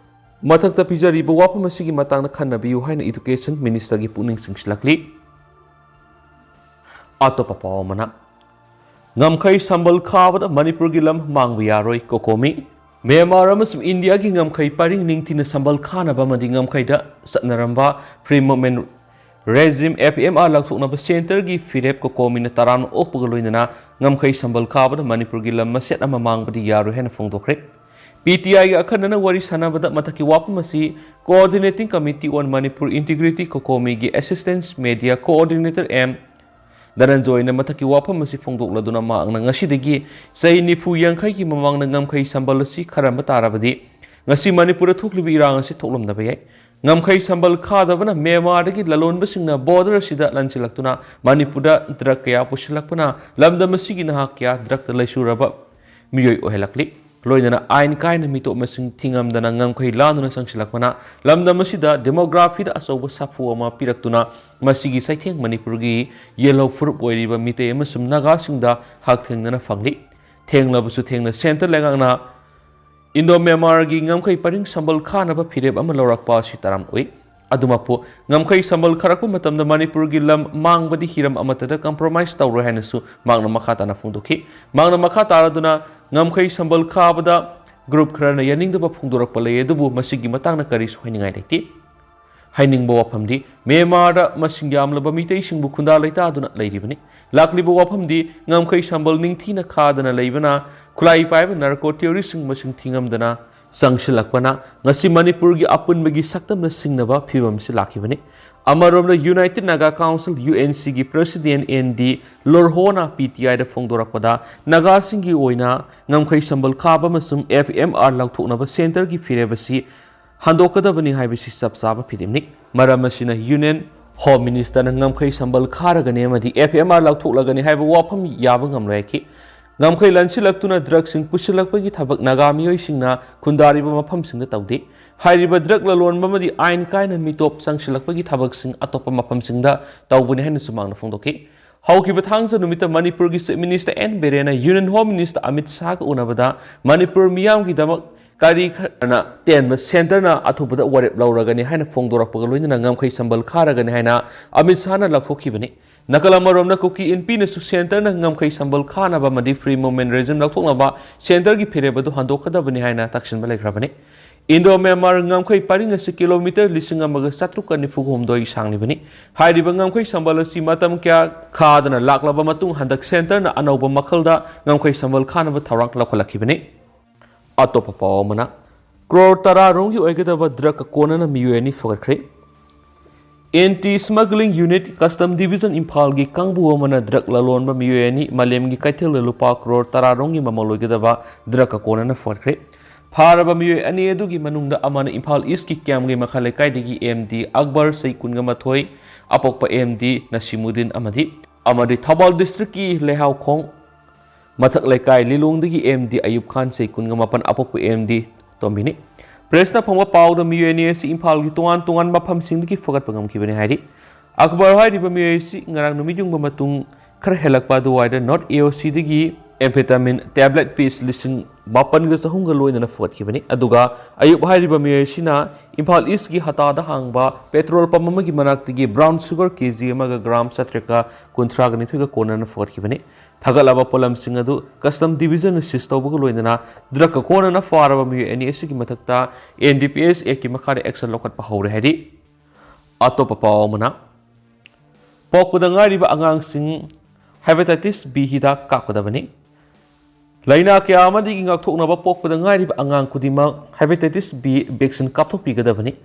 ꯃꯊꯛꯇ ꯄꯤꯖꯔꯤꯕ ꯋꯥꯐꯝ ꯑꯁꯤꯒꯤ ꯃꯇꯥꯡꯗ ꯈꯟꯅꯕꯤꯌꯨ ꯍꯥꯏꯅ Education Ministerꯒꯤ ꯄꯨꯛꯅꯤꯡ ꯆꯤꯡꯁꯤꯜꯂꯛꯂꯤ꯫ ꯑꯇꯣꯞꯄ ꯄꯥꯎ ꯑꯃꯅ, ꯉꯝꯈꯩ ꯁꯝꯕꯜ ꯈꯥꯕꯗ ꯃꯅꯤꯄꯨꯔꯒꯤ ꯂꯝ ꯃꯥꯡꯕ ꯌꯥꯔꯣꯏ, ꯀꯣꯀꯣꯃꯤ꯫ ꯃ꯭ꯌꯥꯟꯃꯥꯔ ꯑꯃꯁꯨꯡ ꯏꯟꯗꯤꯌꯥꯒꯤ ꯉꯝꯈꯩ ꯄꯔꯤꯡ ꯅꯤꯡꯊꯤꯅ ꯁꯝꯕꯜ ꯈꯥꯅꯕ ꯑꯃꯗꯤ ꯉꯝꯈꯩꯗ ꯆꯠꯅꯔꯝꯕ Free Movement Regime, F M R, ꯂꯧꯊꯣꯛꯅꯕ ꯁꯦꯟꯇꯔꯒꯤ ꯐꯤꯔꯦꯞ ꯀꯣꯀꯣꯃꯤꯅ ꯇꯔꯥꯝꯅ ꯑꯣꯛꯄꯒ ꯂꯣꯏꯅꯅ ꯉꯝꯈꯩ ꯁꯝꯕꯜ ꯈꯥꯕꯗ ꯃꯅꯤꯄꯨꯔꯒꯤ ꯂꯝ ꯃꯆꯦꯠ ꯑꯃ ꯃꯥꯡꯕꯗꯤ ꯌꯥꯔꯣꯏ ꯍꯥꯏꯅ ꯐꯣꯡꯗꯣꯛꯈ꯭ꯔꯦ꯫ P T Iꯒ ꯑꯈꯟꯅꯅ ꯋꯥꯔꯤ ꯁꯥꯟꯅꯕꯗ ꯃꯊꯛꯀꯤ ꯋꯥꯐꯝ ꯑꯁꯤ Coordinating Committee on Manipur Integrity, ꯀꯣꯀꯣꯃꯤꯒꯤ Assistant Media Coordinator M ꯙꯅꯟꯖꯣꯏꯅ ꯃꯊꯛꯀꯤ ꯋꯥꯐꯝ ꯑꯁꯤ ꯐꯣꯡꯗꯣꯛꯂꯗꯨꯅ ꯃꯍꯥꯛꯅ ꯉꯁꯤꯗꯒꯤ ꯆꯍꯤ ꯅꯤꯐꯨ ꯌꯥꯡꯈꯩꯒꯤ ꯃꯃꯥꯡꯗ ꯉꯝꯈꯩ ꯁꯝꯕꯜ ꯑꯁꯤ ꯈꯥꯔꯝꯕ ꯇꯥꯔꯕꯗꯤ ꯉꯁꯤ ꯃꯅꯤꯄꯨꯔꯗ ꯊꯣꯛꯂꯤꯕ ꯏꯔꯥꯡ ꯑꯁꯤ ꯊꯣꯛꯂꯝꯗꯕ ꯌꯥꯏ꯫ ꯉꯝꯈꯩ ꯁꯝꯕꯜ ꯈꯥꯗꯕꯅ ꯃ꯭ꯌꯥꯟꯃꯥꯔꯗꯒꯤ ꯂꯂꯣꯟꯕꯁꯤꯡꯅ border ꯑꯁꯤꯗ ꯂꯥꯟꯁꯤꯜꯂꯛꯇꯨꯅ ꯃꯅꯤꯄꯨꯔꯗ drug ꯀꯌꯥ ꯄꯨꯁꯤꯜꯂꯛꯄꯅ ꯂꯝꯗꯝ ꯑꯁꯤꯒꯤ ꯅꯍꯥ ꯀꯌꯥ drugꯇ ꯂꯩꯁꯨꯔꯕ ꯃꯤꯑꯣꯏ ꯑꯣꯏꯍꯜꯂꯛꯂꯤ꯫ ꯂꯣꯏꯅꯅ ꯑꯥꯏꯟ ꯀꯥꯏꯅ ꯃꯤꯇꯣꯞ ꯃꯁꯤꯡ ꯊꯤꯉꯝꯗꯅ ꯉꯝꯈꯩ ꯂꯥꯟꯗꯨꯅ ꯆꯪꯁꯤꯜꯂꯛꯄꯅ ꯂꯝꯗꯝ ꯑꯁꯤꯗ demographyꯗ ꯑꯆꯧꯕ ꯁꯥꯐꯨ ꯑꯃ ꯄꯤꯔꯛꯇꯨꯅ ꯃꯁꯤꯒꯤ ꯆꯩꯊꯦꯡ ꯃꯅꯤꯄꯨꯔꯒꯤ ꯌꯦꯜꯍꯧ ꯐꯨꯔꯨꯞ ꯑꯣꯏꯔꯤꯕ ꯃꯤꯇꯩ ꯑꯃꯁꯨꯡ ꯅꯥꯒꯥꯁꯤꯡꯗ ꯍꯛꯊꯦꯡꯅꯅ ꯐꯪꯂꯤ꯫ ꯊꯦꯡꯂꯕꯁꯨ ꯊꯦꯡꯅ ꯁꯦꯟꯇꯔ ꯂꯩꯉꯥꯛꯅ ꯏꯟꯗꯣ ꯃ꯭ꯌꯥꯟꯃꯥꯔꯒꯤ ꯉꯝꯈꯩ ꯄꯔꯤꯡ ꯁꯝꯕꯜ ꯈꯥꯅꯕ ꯐꯤꯔꯦꯞ ꯑꯃ ꯂꯧꯔꯛꯄ ꯑꯁꯤ ꯇꯔꯥꯝꯅ ꯑꯣꯏ꯫ ꯑꯗꯨꯃꯛꯄꯨ, ꯉꯝꯈꯩ ꯁꯝꯕꯜ ꯈꯥꯔꯛꯄ ꯃꯇꯝꯗ ꯃꯅꯤꯄꯨꯔꯒꯤ ꯂꯝ ꯃꯥꯡꯕꯗꯤ ꯍꯤꯔꯝ ꯑꯃꯠꯇꯗ compromise ꯇꯧꯔꯣꯏ ꯍꯥꯏꯅꯁꯨ ꯃꯍꯥꯛꯅ ꯃꯈꯥ ꯇꯥꯅ ꯐꯣꯡꯗꯣꯛꯈꯤ꯫ ꯃꯍꯥꯛꯅ ꯃꯈꯥ ꯇꯥꯔꯗꯨꯅ ꯉꯝꯈꯩ ꯁꯝꯕꯜ ꯈꯥꯕꯗ group ꯈꯔꯅ ꯌꯥꯅꯤꯡꯗꯕ ꯐꯣꯡꯗꯣꯔꯛꯄ ꯂꯩ, ꯑꯗꯨꯕꯨ ꯃꯁꯤꯒꯤ ꯃꯇꯥꯡꯗ ꯀꯔꯤꯁꯨ ꯍꯥꯏꯅꯤꯡꯉꯥꯏ ꯂꯩꯇꯦ꯫ ꯍꯥꯏꯅꯤꯡꯕ ꯋꯥꯐꯝꯗꯤ, ꯃ꯭ꯌꯥꯟꯃꯥꯔꯗ ꯃꯁꯤꯡ ꯌꯥꯝꯂꯕ ꯃꯤꯇꯩꯁꯤꯡꯕꯨ ꯈꯨꯟꯗꯥ ꯂꯩꯇꯥꯗꯨꯅ ꯂꯩꯔꯤꯕꯅꯤ꯫ ꯂꯥꯛꯂꯤꯕ ꯋꯥꯐꯝꯗꯤ, ꯉꯝꯈꯩ ꯁꯝꯕꯜ ꯅꯤꯡꯊꯤꯅ ꯈꯥꯗꯅ ꯂꯩꯕꯅ ꯈꯨꯠꯂꯥꯏ ꯄꯥꯏꯕ narco terroristꯁꯤꯡ ꯃꯁꯤꯡ ꯊꯤꯉꯝꯗꯅ ꯆꯪꯁꯤꯜꯂꯛꯄꯅ ꯉꯁꯤ ꯃꯅꯤꯄꯨꯔꯒꯤ ꯑꯄꯨꯟꯕꯒꯤ ꯁꯛꯇꯝꯅ ꯁꯤꯡꯅꯕ ꯐꯤꯕꯝ ꯑꯁꯤ ꯂꯥꯛꯈꯤꯕꯅꯤ꯫ ꯑꯃꯔꯣꯝꯗ, United Naga Council, UNCꯒꯤ president N D ꯂꯣꯔꯍꯣꯅ P T Iꯗ ꯐꯣꯡꯗꯣꯔꯛꯄꯗ, ꯅꯥꯒꯥꯁꯤꯡꯒꯤ ꯑꯣꯏꯅ ꯉꯝꯈꯩ ꯁꯝꯕꯜ ꯈꯥꯕ ꯑꯃꯁꯨꯡ F M R ꯂꯧꯊꯣꯛꯅꯕ ꯁꯦꯟꯇꯔꯒꯤ ꯐꯤꯔꯦꯞ ꯑꯁꯤ ꯍꯟꯗꯣꯛꯀꯗꯕꯅꯤ ꯍꯥꯏꯕꯁꯤ ꯆꯞ ꯆꯥꯕ ꯐꯤꯔꯦꯞꯅꯤ꯫ ꯃꯔꯝ ꯑꯁꯤꯅ, Union Home Ministerꯅ ꯉꯝꯈꯩ ꯁꯝꯕꯜ ꯈꯥꯔꯒꯅꯤ ꯑꯃꯗꯤ F M R ꯂꯧꯊꯣꯛꯂꯒꯅꯤ ꯍꯥꯏꯕ ꯋꯥꯐꯝ ꯌꯥꯕ ꯉꯝꯂꯣꯏ ꯍꯥꯏꯈꯤ꯫ ꯉꯝꯈꯩ ꯂꯟꯁꯤꯜꯂꯛꯇꯨꯅ drugꯁꯤꯡ ꯄꯨꯁꯤꯜꯂꯛꯄꯒꯤ ꯊꯕꯛ ꯅꯥꯒꯥ ꯃꯤꯑꯣꯏꯁꯤꯡꯅ ꯈꯨꯟꯗꯥꯔꯤꯕ ꯃꯐꯝꯁꯤꯡꯗ ꯇꯧꯗꯦ꯫ ꯍꯥꯏꯔꯤꯕ drug ꯂꯂꯣꯟꯕ ꯑꯃꯗꯤ ꯑꯥꯏꯟ ꯀꯥꯏꯅ ꯃꯤꯇꯣꯞ ꯆꯪꯁꯤꯜꯂꯛꯄꯒꯤ ꯊꯕꯛꯁꯤꯡ ꯑꯇꯣꯞꯄ ꯃꯐꯝꯁꯤꯡꯗ ꯇꯧꯕꯅꯤ ꯍꯥꯏꯅꯁꯨ ꯃꯍꯥꯛꯅ ꯐꯣꯡꯗꯣꯛꯈꯤ꯫ ꯍꯧꯈꯤꯕ ꯊꯥꯡꯖ ꯅꯨꯃꯤꯠꯇ ꯃꯅꯤꯄꯨꯔꯒꯤ Chief Minister ꯑꯦꯟ ꯕꯤꯔꯦꯟꯅ Union Home Minister ꯑꯃꯤꯠ ꯁꯥꯍꯒ ꯎꯅꯕꯗ ꯃꯅꯤꯄꯨꯔ ꯃꯤꯌꯥꯝꯒꯤꯗꯃꯛ ꯀꯔꯤ ꯈꯔꯅ ꯇꯦꯟꯕ centreꯅ ꯑꯊꯨꯕꯗ ꯋꯥꯔꯦꯞ ꯂꯧꯔꯒꯅꯤ ꯍꯥꯏꯅ ꯐꯣꯡꯗꯣꯔꯛꯄꯒ ꯂꯣꯏꯅꯅ ꯉꯝꯈꯩ ꯁꯝꯕꯜ ꯈꯥꯔꯒꯅꯤ ꯍꯥꯏꯅ ꯑꯃꯤꯠ ꯁꯥꯍꯅ ꯂꯥꯎꯊꯣꯛꯈꯤꯕꯅꯤ꯫ ꯅꯥꯀꯜ ꯑꯃꯔꯣꯝꯅ ꯀꯨꯀꯤ ꯏꯟꯄꯤꯅꯁꯨ centreꯅ ꯉꯝꯈꯩ ꯁꯝꯕꯜ ꯈꯥꯅꯕ ꯑꯃꯗꯤ free movement regime ꯂꯧꯊꯣꯛꯅꯕ centreꯒꯤ ꯐꯤꯔꯦꯞ ꯑꯗꯨ ꯍꯟꯗꯣꯛꯀꯗꯕꯅꯤ ꯍꯥꯏꯅ ꯇꯛꯁꯤꯟꯕ ꯂꯩꯈ꯭ꯔꯕꯅꯤ꯫ Indo Myanmar ꯉꯝꯈꯩ ꯄꯔꯤꯡ ꯑꯁꯤ kilometre ꯂꯤꯁꯤꯡ ꯑꯃꯒ ꯆꯥꯇ꯭ꯔꯨꯛꯀ ꯅꯤꯐꯨ ꯍꯨꯝꯗꯣꯏ ꯁꯥꯡꯂꯤꯕꯅꯤ꯫ ꯍꯥꯏꯔꯤꯕ ꯉꯝꯈꯩ ꯁꯝꯕꯜ ꯑꯁꯤ ꯃꯇꯝ ꯀꯌꯥ ꯈꯥꯗꯅ ꯂꯥꯛꯂꯕ ꯃꯇꯨꯡ ꯍꯟꯗꯛ centreꯅ ꯑꯅꯧꯕ ꯃꯈꯜꯗ ꯉꯝꯈꯩ ꯁꯝꯕꯜ ꯈꯥꯅꯕ ꯊꯧꯔꯥꯡ ꯂꯧꯈꯠꯂꯛꯈꯤꯕꯅꯤ꯫ ꯑꯇꯣꯞꯄ ꯄꯥꯎ ꯑꯃꯅ, ꯀ꯭ꯔꯣꯔ ꯇꯔꯥ ꯔꯣꯝꯒꯤ ꯑꯣꯏꯒꯗꯕ drug ꯀꯣꯟꯅꯅ ꯃꯤꯑꯣꯏ ꯑꯅꯤ ꯐꯒꯠꯈ꯭ꯔꯦ꯫ Anti Smuggling Unit, Custom Division ꯏꯝꯐꯥꯜꯒꯤ ꯀꯥꯡꯕꯨ ꯑꯃꯅ drug ꯂꯂꯣꯟꯕ ꯃꯤꯑꯣꯏ ꯑꯅꯤ ꯃꯥꯂꯦꯝꯒꯤ ꯀꯩꯊꯦꯜꯗ ꯂꯨꯄꯥ ꯀ꯭ꯔꯣꯔ ꯇꯔꯥ ꯔꯣꯝꯒꯤ ꯃꯃꯜ ꯑꯣꯏꯒꯗꯕ drug ꯀꯣꯟꯅꯅ ꯐꯒꯠꯈ꯭ꯔꯦ꯫ ꯐꯥꯔꯕ ꯃꯤꯑꯣꯏ ꯑꯅꯤ ꯑꯗꯨꯒꯤ ꯃꯅꯨꯡꯗ ꯑꯃꯅ ꯏꯝꯐꯥꯜ Eastꯀꯤ ꯀ꯭ꯌꯥꯝꯒꯩ ꯃꯈꯥ ꯂꯩꯀꯥꯏꯗꯒꯤ ꯑꯦꯝ ꯗꯤ ꯑꯛꯕꯔ, ꯆꯍꯤ ꯀꯨꯟꯒ ꯃꯥꯊꯣꯏ, ꯑꯄꯣꯛꯄ ꯑꯦꯝ ꯗꯤ ꯅꯁꯤꯃꯨꯗꯤꯟ ꯑꯃꯗꯤ ꯑꯃꯗꯤ ꯊꯧꯕꯥꯜ districtꯀꯤ ꯂꯩꯍꯥꯎꯈꯣꯡ ꯃꯊꯛ ꯂꯩꯀꯥꯏ ꯂꯤꯂꯣꯡꯗꯒꯤ ꯑꯦꯝ ꯗꯤ ꯑꯌꯨꯕ ꯈꯥꯟ, ꯆꯍꯤ ꯀꯨꯟꯒ ꯃꯥꯄꯟ, ꯑꯄꯣꯛꯄ ꯑꯦꯝ ꯗꯤ ꯇꯣꯝꯕꯤꯅꯤ꯫ Pressꯅ ꯐꯪꯕ ꯄꯥꯎꯗ ꯃꯤꯑꯣꯏ ꯑꯅꯤ ꯑꯁꯤ ꯏꯝꯐꯥꯜꯒꯤ ꯇꯣꯉꯥꯟ ꯇꯣꯉꯥꯟꯕ ꯃꯐꯝꯁꯤꯡꯗꯒꯤ ꯐꯒꯠꯄ ꯉꯝꯈꯤꯕꯅꯤ ꯍꯥꯏꯔꯤ꯫ ꯑꯛꯕꯔ ꯍꯥꯏꯔꯤꯕ ꯃꯤꯑꯣꯏ ꯑꯁꯤ ꯉꯔꯥꯡ ꯅꯨꯃꯤꯠ ꯌꯨꯡꯕ ꯃꯇꯨꯡ ꯈꯔ ꯍꯦꯜꯂꯛꯄ ꯑꯗꯨꯋꯥꯏꯗ North A O Cꯗꯒꯤ amphetamine tablet piece ꯂꯤꯁꯤꯡ ꯃꯥꯄꯟꯒ ꯆꯍꯨꯝꯒ ꯂꯣꯏꯅꯅ ꯐꯒꯠꯈꯤꯕꯅꯤ꯫ ꯑꯗꯨꯒ ꯑꯌꯨꯕ ꯍꯥꯏꯔꯤꯕ ꯃꯤꯑꯣꯏ ꯑꯁꯤꯅ ꯏꯝꯐꯥꯜ Eastꯀꯤ ꯍꯇꯥꯗ ꯍꯥꯡꯕ petrol pump ꯑꯃꯒꯤ ꯃꯅꯥꯛꯇꯒꯤ brown sugar ꯀꯦ ꯖꯤ ꯑꯃꯒ ꯒ꯭ꯔꯥꯝ ꯆꯥꯇ꯭ꯔꯦꯠꯀ ꯀꯨꯟꯊ꯭ꯔꯥꯒ ꯅꯤꯊꯣꯏꯒ ꯀꯣꯟꯅꯅ ꯐꯒꯠꯈꯤꯕꯅꯤ꯫ ꯐꯒꯠꯂꯕ ꯄꯣꯠꯂꯝꯁꯤꯡ ꯑꯗꯨ Custom Divisionꯅ seize ꯇꯧꯕꯒ ꯂꯣꯏꯅꯅ drugꯀ ꯀꯣꯟꯅꯅ ꯐꯥꯔꯕ ꯃꯤꯑꯣꯏ ꯑꯅꯤ ꯑꯁꯤꯒꯤ ꯃꯊꯛꯇ N D P S Actꯀꯤ ꯃꯈꯥꯗ action ꯂꯧꯈꯠꯄ ꯍꯧꯔꯦ ꯍꯥꯏꯔꯤ꯫ ꯑꯇꯣꯞꯄ ꯄꯥꯎ ꯑꯃꯅ, ꯄꯣꯛꯄꯗ ꯉꯥꯏꯔꯤꯕ ꯑꯉꯥꯡꯁꯤꯡ hepatitis B ꯍꯤꯗꯥꯛ ꯀꯥꯞꯀꯗꯕꯅꯤ꯫ ꯂꯥꯏꯅꯥ ꯀꯌꯥ ꯑꯃꯗꯒꯤ ꯉꯥꯛꯊꯣꯛꯅꯕ ꯄꯣꯛꯄꯗ ꯉꯥꯏꯔꯤꯕ ꯑꯉꯥꯡ ꯈꯨꯗꯤꯡꯃꯛ hepatitis B vaccine ꯀꯥꯞꯊꯣꯛꯄꯤꯒꯗꯕꯅꯤ꯫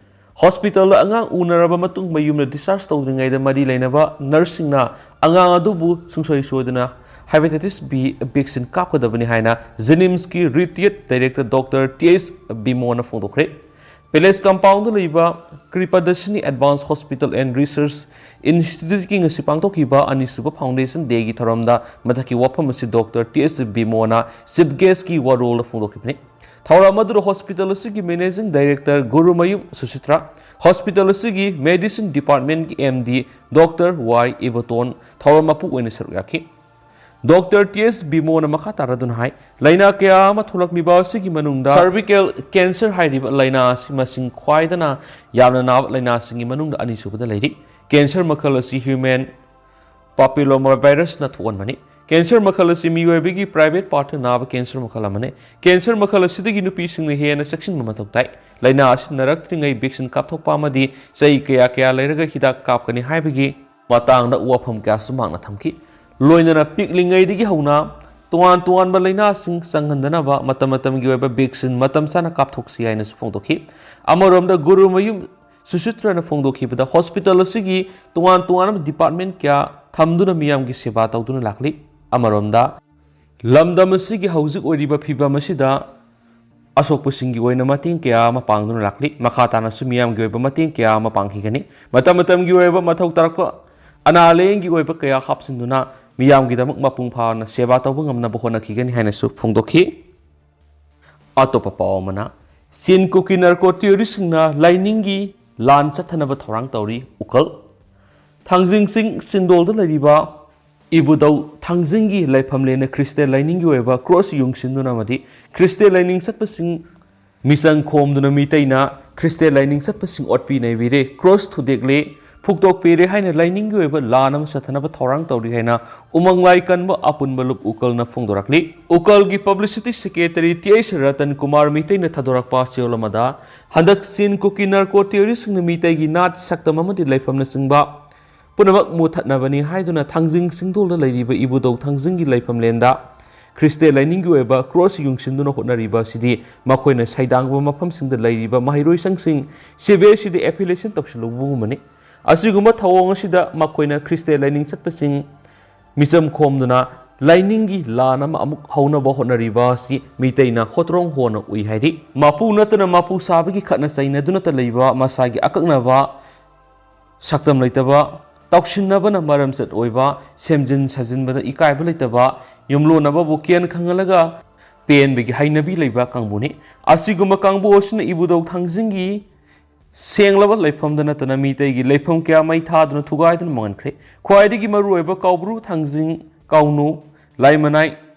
Hospitalꯗ ꯑꯉꯥꯡ ꯎꯅꯔꯕ ꯃꯇꯨꯡ ꯃꯌꯨꯝꯗ discharge ꯇꯧꯗ꯭ꯔꯤꯉꯩꯗ ꯃꯔꯤ ꯂꯩꯅꯕ nurseꯁꯤꯡꯅ ꯑꯉꯥꯡ ꯑꯗꯨꯕꯨ ꯁꯨꯡꯁꯣꯏ ꯁꯣꯏꯗꯅ hepatitis B vaccine ꯀꯥꯞꯀꯗꯕꯅꯤ ꯍꯥꯏꯅ JNIMSꯀꯤ retired director Doctor T H ꯕꯤꯃꯣꯅ ꯐꯣꯡꯗꯣꯛꯈ꯭ꯔꯦ꯫ Palace Compoundꯗ ꯂꯩꯕ Kripadashini Advanced Hospital and Research Instituteꯀꯤ ꯉꯁꯤ ꯄꯥꯡꯊꯣꯛꯈꯤꯕ ꯑꯅꯤꯁꯨꯕ Foundation Dayꯒꯤ ꯊꯧꯔꯝꯗ ꯃꯊꯛꯀꯤ ꯋꯥꯐꯝ ꯑꯁꯤ Doctor T H ꯕꯤꯃꯣꯅ Chief Guestꯀꯤ ꯋꯥꯔꯣꯜꯗ ꯐꯣꯡꯗꯣꯛꯈꯤꯕꯅꯤ꯫ ꯊꯧꯔꯝ ꯑꯗꯨꯗ ꯍꯣꯁꯄꯤꯇꯥꯜ ꯑꯁꯤꯒꯤ ꯃꯦꯅꯦꯖꯤꯡ ꯗꯥꯏꯔꯦꯛꯇꯔ ꯒꯨꯔꯨꯃꯌꯨꯝ ꯁꯨꯁꯤꯇ꯭ꯔꯥ, ꯍꯣꯁꯄꯤꯇꯥꯜ ꯑꯁꯤꯒꯤ ꯃꯦꯗꯤꯁꯤꯟ ꯗꯤꯄꯥꯔꯠꯃꯦꯟꯒꯤ ꯑꯦꯝ ꯗꯤ ꯗꯣꯛꯇꯔ ꯋꯥꯏ ꯏꯕꯣꯇꯣꯟ ꯊꯧꯔꯝ ꯃꯄꯨ ꯑꯣꯏꯅ ꯁꯔꯨꯛ ꯌꯥꯈꯤ꯫ ꯗꯣꯛꯇꯔ ꯇꯤ ꯑꯦꯁ ꯕꯤꯃꯣꯅ ꯃꯈꯥ ꯇꯥꯔꯗꯨꯅ ꯍꯥꯏ, ꯂꯥꯏꯅꯥ ꯀꯌꯥ ꯑꯃ ꯊꯣꯛꯂꯛꯂꯤꯕ ꯑꯁꯤꯒꯤ ꯃꯅꯨꯡꯗ ꯁꯔꯚꯤꯀꯦꯜ ꯀꯦꯟꯁꯔ ꯍꯥꯏꯔꯤꯕ ꯂꯥꯏꯅꯥ ꯑꯁꯤ ꯃꯁꯤꯡ ꯈ꯭ꯋꯥꯏꯗꯅ ꯌꯥꯝꯅ ꯅꯥꯕ ꯂꯥꯏꯅꯥꯁꯤꯡꯒꯤ ꯃꯅꯨꯡꯗ ꯑꯅꯤꯁꯨꯕꯗ ꯂꯩꯔꯤ꯫ ꯀꯦꯟꯁꯔ ꯃꯈꯜ ꯑꯁꯤ ꯍ꯭ꯌꯨꯃꯦꯟ ꯄꯥꯄꯤꯂꯣꯃꯥ ꯚꯥꯏꯔꯁꯅ ꯊꯣꯛꯍꯟꯕꯅꯤ꯫ ꯀꯦꯟꯁꯔ ꯃꯈꯜ ꯑꯁꯤ ꯃꯤꯑꯣꯏꯕꯒꯤ ꯄ꯭ꯔꯥꯏꯚꯦꯠ ꯄꯥꯔꯠꯇ ꯅꯥꯕ ꯀꯦꯟꯁꯔ ꯃꯈꯜ ꯑꯃꯅꯤ꯫ ꯀꯦꯟꯁꯔ ꯃꯈꯜ ꯑꯁꯤꯗꯒꯤ ꯅꯨꯄꯤꯁꯤꯡꯅ ꯍꯦꯟꯅ ꯆꯦꯛꯁꯤꯟꯕ ꯃꯊꯧ ꯇꯥꯏ꯫ ꯂꯥꯏꯅꯥ ꯑꯁꯤ ꯅꯥꯔꯛꯇ꯭ꯔꯤꯉꯩ ꯚꯦꯛꯁꯤꯟ ꯀꯥꯞꯊꯣꯛꯄ ꯑꯃꯗꯤ ꯆꯍꯤ ꯀꯌꯥ ꯀꯌꯥ ꯂꯩꯔꯒ ꯍꯤꯗꯥꯛ ꯀꯥꯞꯀꯅꯤ ꯍꯥꯏꯕꯒꯤ ꯃꯇꯥꯡꯗ ꯋꯥꯐꯝ ꯀꯌꯥꯁꯨ ꯃꯍꯥꯛꯅ ꯊꯝꯈꯤ꯫ ꯂꯣꯏꯅꯅ ꯄꯤꯛꯂꯤꯉꯩꯗꯒꯤ ꯍꯧꯅ ꯇꯣꯉꯥꯟ ꯇꯣꯉꯥꯟꯕ ꯂꯥꯏꯅꯥꯁꯤꯡ ꯆꯪꯍꯟꯗꯅꯕ ꯃꯇꯝ ꯃꯇꯝꯒꯤ ꯑꯣꯏꯕ ꯚꯦꯛꯁꯤꯟ ꯃꯇꯝ ꯆꯥꯅ ꯀꯥꯞꯊꯣꯛꯁꯤ ꯍꯥꯏꯅꯁꯨ ꯐꯣꯡꯗꯣꯛꯈꯤ꯫ ꯑꯃꯔꯣꯝꯗ ꯒꯨꯔꯨꯃꯌꯨꯝ ꯁꯨꯁꯤꯇ꯭ꯔꯅ ꯐꯣꯡꯗꯣꯛꯈꯤꯕꯗ ꯍꯣꯁꯄꯤꯇꯥꯜ ꯑꯁꯤꯒꯤ ꯇꯣꯉꯥꯟ ꯇꯣꯉꯥꯟꯕ ꯗꯤꯄꯥꯔꯠꯃꯦꯟ ꯀꯌꯥ ꯊꯝꯗꯨꯅ ꯃꯤꯌꯥꯝꯒꯤ ꯁꯦꯕꯥ ꯇꯧꯗꯨꯅ ꯂꯥꯛꯂꯤ꯫ ꯑꯃꯔꯣꯝꯗ ꯂꯝꯗꯝ ꯑꯁꯤꯒꯤ ꯍꯧꯖꯤꯛ ꯑꯣꯏꯔꯤꯕ ꯐꯤꯕꯝ ꯑꯁꯤꯗ ꯑꯁꯣꯛꯄꯁꯤꯡꯒꯤ ꯑꯣꯏꯅ ꯃꯇꯦꯡ ꯀꯌꯥ ꯑꯃ ꯄꯥꯡꯗꯨꯅ ꯂꯥꯛꯂꯤ꯫ ꯃꯈꯥ ꯇꯥꯅꯁꯨ ꯃꯤꯌꯥꯝꯒꯤ ꯑꯣꯏꯕ ꯃꯇꯦꯡ ꯀꯌꯥ ꯑꯃ ꯄꯥꯡꯈꯤꯒꯅꯤ꯫ ꯃꯇꯝ ꯃꯇꯝꯒꯤ ꯑꯣꯏꯕ ꯃꯊꯧ ꯇꯥꯔꯛꯄ ꯑꯅꯥ ꯂꯥꯏꯌꯦꯡꯒꯤ ꯑꯣꯏꯕ ꯀꯌꯥ ꯍꯥꯞꯆꯤꯟꯗꯨꯅ ꯃꯤꯌꯥꯝꯒꯤꯗꯃꯛ ꯃꯄꯨꯡ ꯐꯥꯅ ꯁꯦꯕꯥ ꯇꯧꯕ ꯉꯝꯅꯕ ꯍꯣꯠꯅꯈꯤꯒꯅꯤ ꯍꯥꯏꯅꯁꯨ ꯐꯣꯡꯗꯣꯛꯈꯤ꯫ ꯑꯇꯣꯞꯄ ꯄꯥꯎ ꯑꯃꯅ, ꯆꯤꯟ ꯀꯨꯀꯤ ꯅꯥꯔꯀꯣ ꯇꯦꯔꯣꯔꯤꯁꯁꯤꯡꯅ ꯂꯥꯏꯅꯤꯡꯒꯤ ꯂꯥꯟ ꯆꯠꯊꯅꯕ ꯊꯧꯔꯥꯡ ꯇꯧꯔꯤ, ꯎꯀꯜ꯫ ꯊꯥꯡꯖꯤꯡ ꯆꯤꯡ ꯆꯤꯟꯗꯣꯜꯗ ꯂꯩꯔꯤꯕ ꯏꯕꯨꯙꯧ ꯊꯥꯡꯖꯤꯡꯒꯤ ꯂꯩꯐꯝꯂꯦꯟꯅ ꯈ꯭ꯔꯤꯁꯇꯤꯌꯥꯟ ꯂꯥꯏꯅꯤꯡꯒꯤ ꯑꯣꯏꯕ ꯀ꯭ꯔꯣꯁ ꯌꯨꯡꯁꯤꯟꯗꯨꯅ ꯑꯃꯗꯤ ꯈ꯭ꯔꯤꯁꯇꯤꯌꯥꯟ ꯂꯥꯏꯅꯤꯡ ꯆꯠꯄꯁꯤꯡ ꯃꯤꯆꯪ ꯈꯣꯝꯗꯨꯅ ꯃꯤꯇꯩꯅ ꯈ꯭ꯔꯤꯁꯇꯤꯌꯥꯟ ꯂꯥꯏꯅꯤꯡ ꯆꯠꯄꯁꯤꯡ ꯑꯣꯠꯄꯤ ꯅꯩꯕꯤꯔꯦ, ꯀ꯭ꯔꯣꯁ ꯊꯨꯗꯦꯛꯂꯦ, ꯐꯨꯛꯇꯣꯛꯄꯤꯔꯦ ꯍꯥꯏꯅ ꯂꯥꯏꯅꯤꯡꯒꯤ ꯑꯣꯏꯕ ꯂꯥꯟ ꯑꯃ ꯆꯠꯊꯅꯕ ꯊꯧꯔꯥꯡ ꯇꯧꯔꯤ ꯍꯥꯏꯅ ꯎꯃꯪ ꯂꯥꯏ ꯀꯟꯕ ꯑꯄꯨꯟꯕ ꯂꯨꯞ ꯎꯀꯜꯅ ꯐꯣꯡꯗꯣꯔꯛꯂꯤ꯫ ꯎꯀꯜꯒꯤ publicity secretary T H Ratan Kumar ꯃꯤꯇꯩꯅ ꯊꯥꯗꯣꯔꯛꯄ ꯆꯦꯔꯣꯜ ꯑꯃꯗ, ꯍꯟꯗꯛ ꯆꯤꯟ ꯀꯨꯀꯤ ꯅꯥꯔꯀꯣ ꯇꯦꯔꯣꯔꯤꯁꯁꯤꯡꯅ ꯃꯤꯇꯩꯒꯤ ꯅꯥꯠ, ꯁꯛꯇꯝ ꯑꯃꯗꯤ ꯂꯩꯐꯝꯅꯆꯤꯡꯕ ꯄꯨꯝꯅꯃꯛ ꯃꯨꯊꯠꯅꯕꯅꯤ ꯍꯥꯏꯗꯨꯅ ꯊꯥꯡꯖꯤꯡ ꯆꯤꯡꯗꯣꯜꯗ ꯂꯩꯔꯤꯕ ꯏꯕꯨꯙꯧ ꯊꯥꯡꯖꯤꯡꯒꯤ ꯂꯩꯐꯝꯂꯦꯟꯗ ꯈ꯭ꯔꯤꯁꯇꯤꯌꯥꯟ ꯂꯥꯏꯅꯤꯡꯒꯤ ꯑꯣꯏꯕ ꯀ꯭ꯔꯣꯁ ꯌꯨꯡꯁꯤꯟꯗꯨꯅ ꯍꯣꯠꯅꯔꯤꯕ ꯑꯁꯤꯗꯤ ꯃꯈꯣꯏꯅ ꯁꯩꯗꯥꯡꯕ ꯃꯐꯝꯁꯤꯡꯗ ꯂꯩꯔꯤꯕ ꯃꯍꯩꯔꯣꯏꯁꯪꯁꯤꯡ ꯁꯤ ꯕꯤ ꯑꯦꯁ ꯏꯗ ꯑꯦꯐꯤꯂꯤꯌꯦꯁꯟ ꯇꯧꯁꯤꯜꯂꯨꯕꯒꯨꯝꯕꯅꯤ꯫ ꯑꯁꯤꯒꯨꯝꯕ ꯊꯧꯑꯣꯡ ꯑꯁꯤꯗ ꯃꯈꯣꯏꯅ ꯈ꯭ꯔꯤꯁꯇꯤꯌꯥꯟ ꯂꯥꯏꯅꯤꯡ ꯆꯠꯄꯁꯤꯡ ꯃꯤꯆꯝ ꯈꯣꯝꯗꯨꯅ ꯂꯥꯏꯅꯤꯡꯒꯤ ꯂꯥꯟ ꯑꯃ ꯑꯃꯨꯛ ꯍꯧꯅꯕ ꯍꯣꯠꯅꯔꯤꯕ ꯑꯁꯤ ꯃꯤꯇꯩꯅ ꯍꯣꯇ꯭ꯔꯣꯡ ꯍꯣꯅ ꯎꯏ ꯍꯥꯏꯔꯤ꯫ ꯃꯄꯨ ꯅꯠꯇꯅ ꯃꯄꯨ ꯁꯥꯕꯒꯤ ꯈꯠꯅ ꯆꯩꯅꯗꯨꯅꯇ ꯂꯩꯕ ꯃꯁꯥꯒꯤ ꯑꯀꯛꯅꯕ ꯁꯛꯇꯝ ꯂꯩꯇꯕ, ꯇꯧꯁꯤꯟꯅꯕꯅ ꯃꯔꯝꯆꯠ ꯑꯣꯏꯕ, ꯁꯦꯝꯖꯤꯟ ꯁꯥꯖꯤꯟꯕꯗ ꯏꯀꯥꯏꯕ ꯂꯩꯇꯕ, ꯌꯨꯝꯂꯣꯟꯅꯕꯕꯨ ꯀꯦꯟ ꯈꯪꯍꯜꯂꯒ ꯄꯦꯟꯕꯒꯤ ꯍꯩꯅꯕꯤ ꯂꯩꯕ ꯀꯥꯡꯕꯨꯅꯤ꯫ ꯑꯁꯤꯒꯨꯝꯕ ꯀꯥꯡꯕꯨ ꯑꯁꯤꯅ ꯏꯕꯨꯙꯧ ꯊꯥꯡꯖꯤꯡꯒꯤ ꯁꯦꯡꯂꯕ ꯂꯩꯐꯝꯗ ꯅꯠꯇꯅ ꯃꯤꯇꯩꯒꯤ ꯂꯩꯐꯝ ꯀꯌꯥ ꯃꯩ ꯊꯥꯗꯨꯅ ꯊꯨꯒꯥꯏꯗꯨꯅ ꯃꯥꯡꯍꯟꯈ꯭ꯔꯦ꯫ ꯈ꯭ꯋꯥꯏꯗꯒꯤ ꯃꯔꯨꯑꯣꯏꯕ ꯀꯥꯎꯕ꯭ꯔꯨ, ꯊꯥꯡꯖꯤꯡ, ꯀꯥꯎꯅꯨ, ꯂꯥꯏꯃꯅꯥꯏ,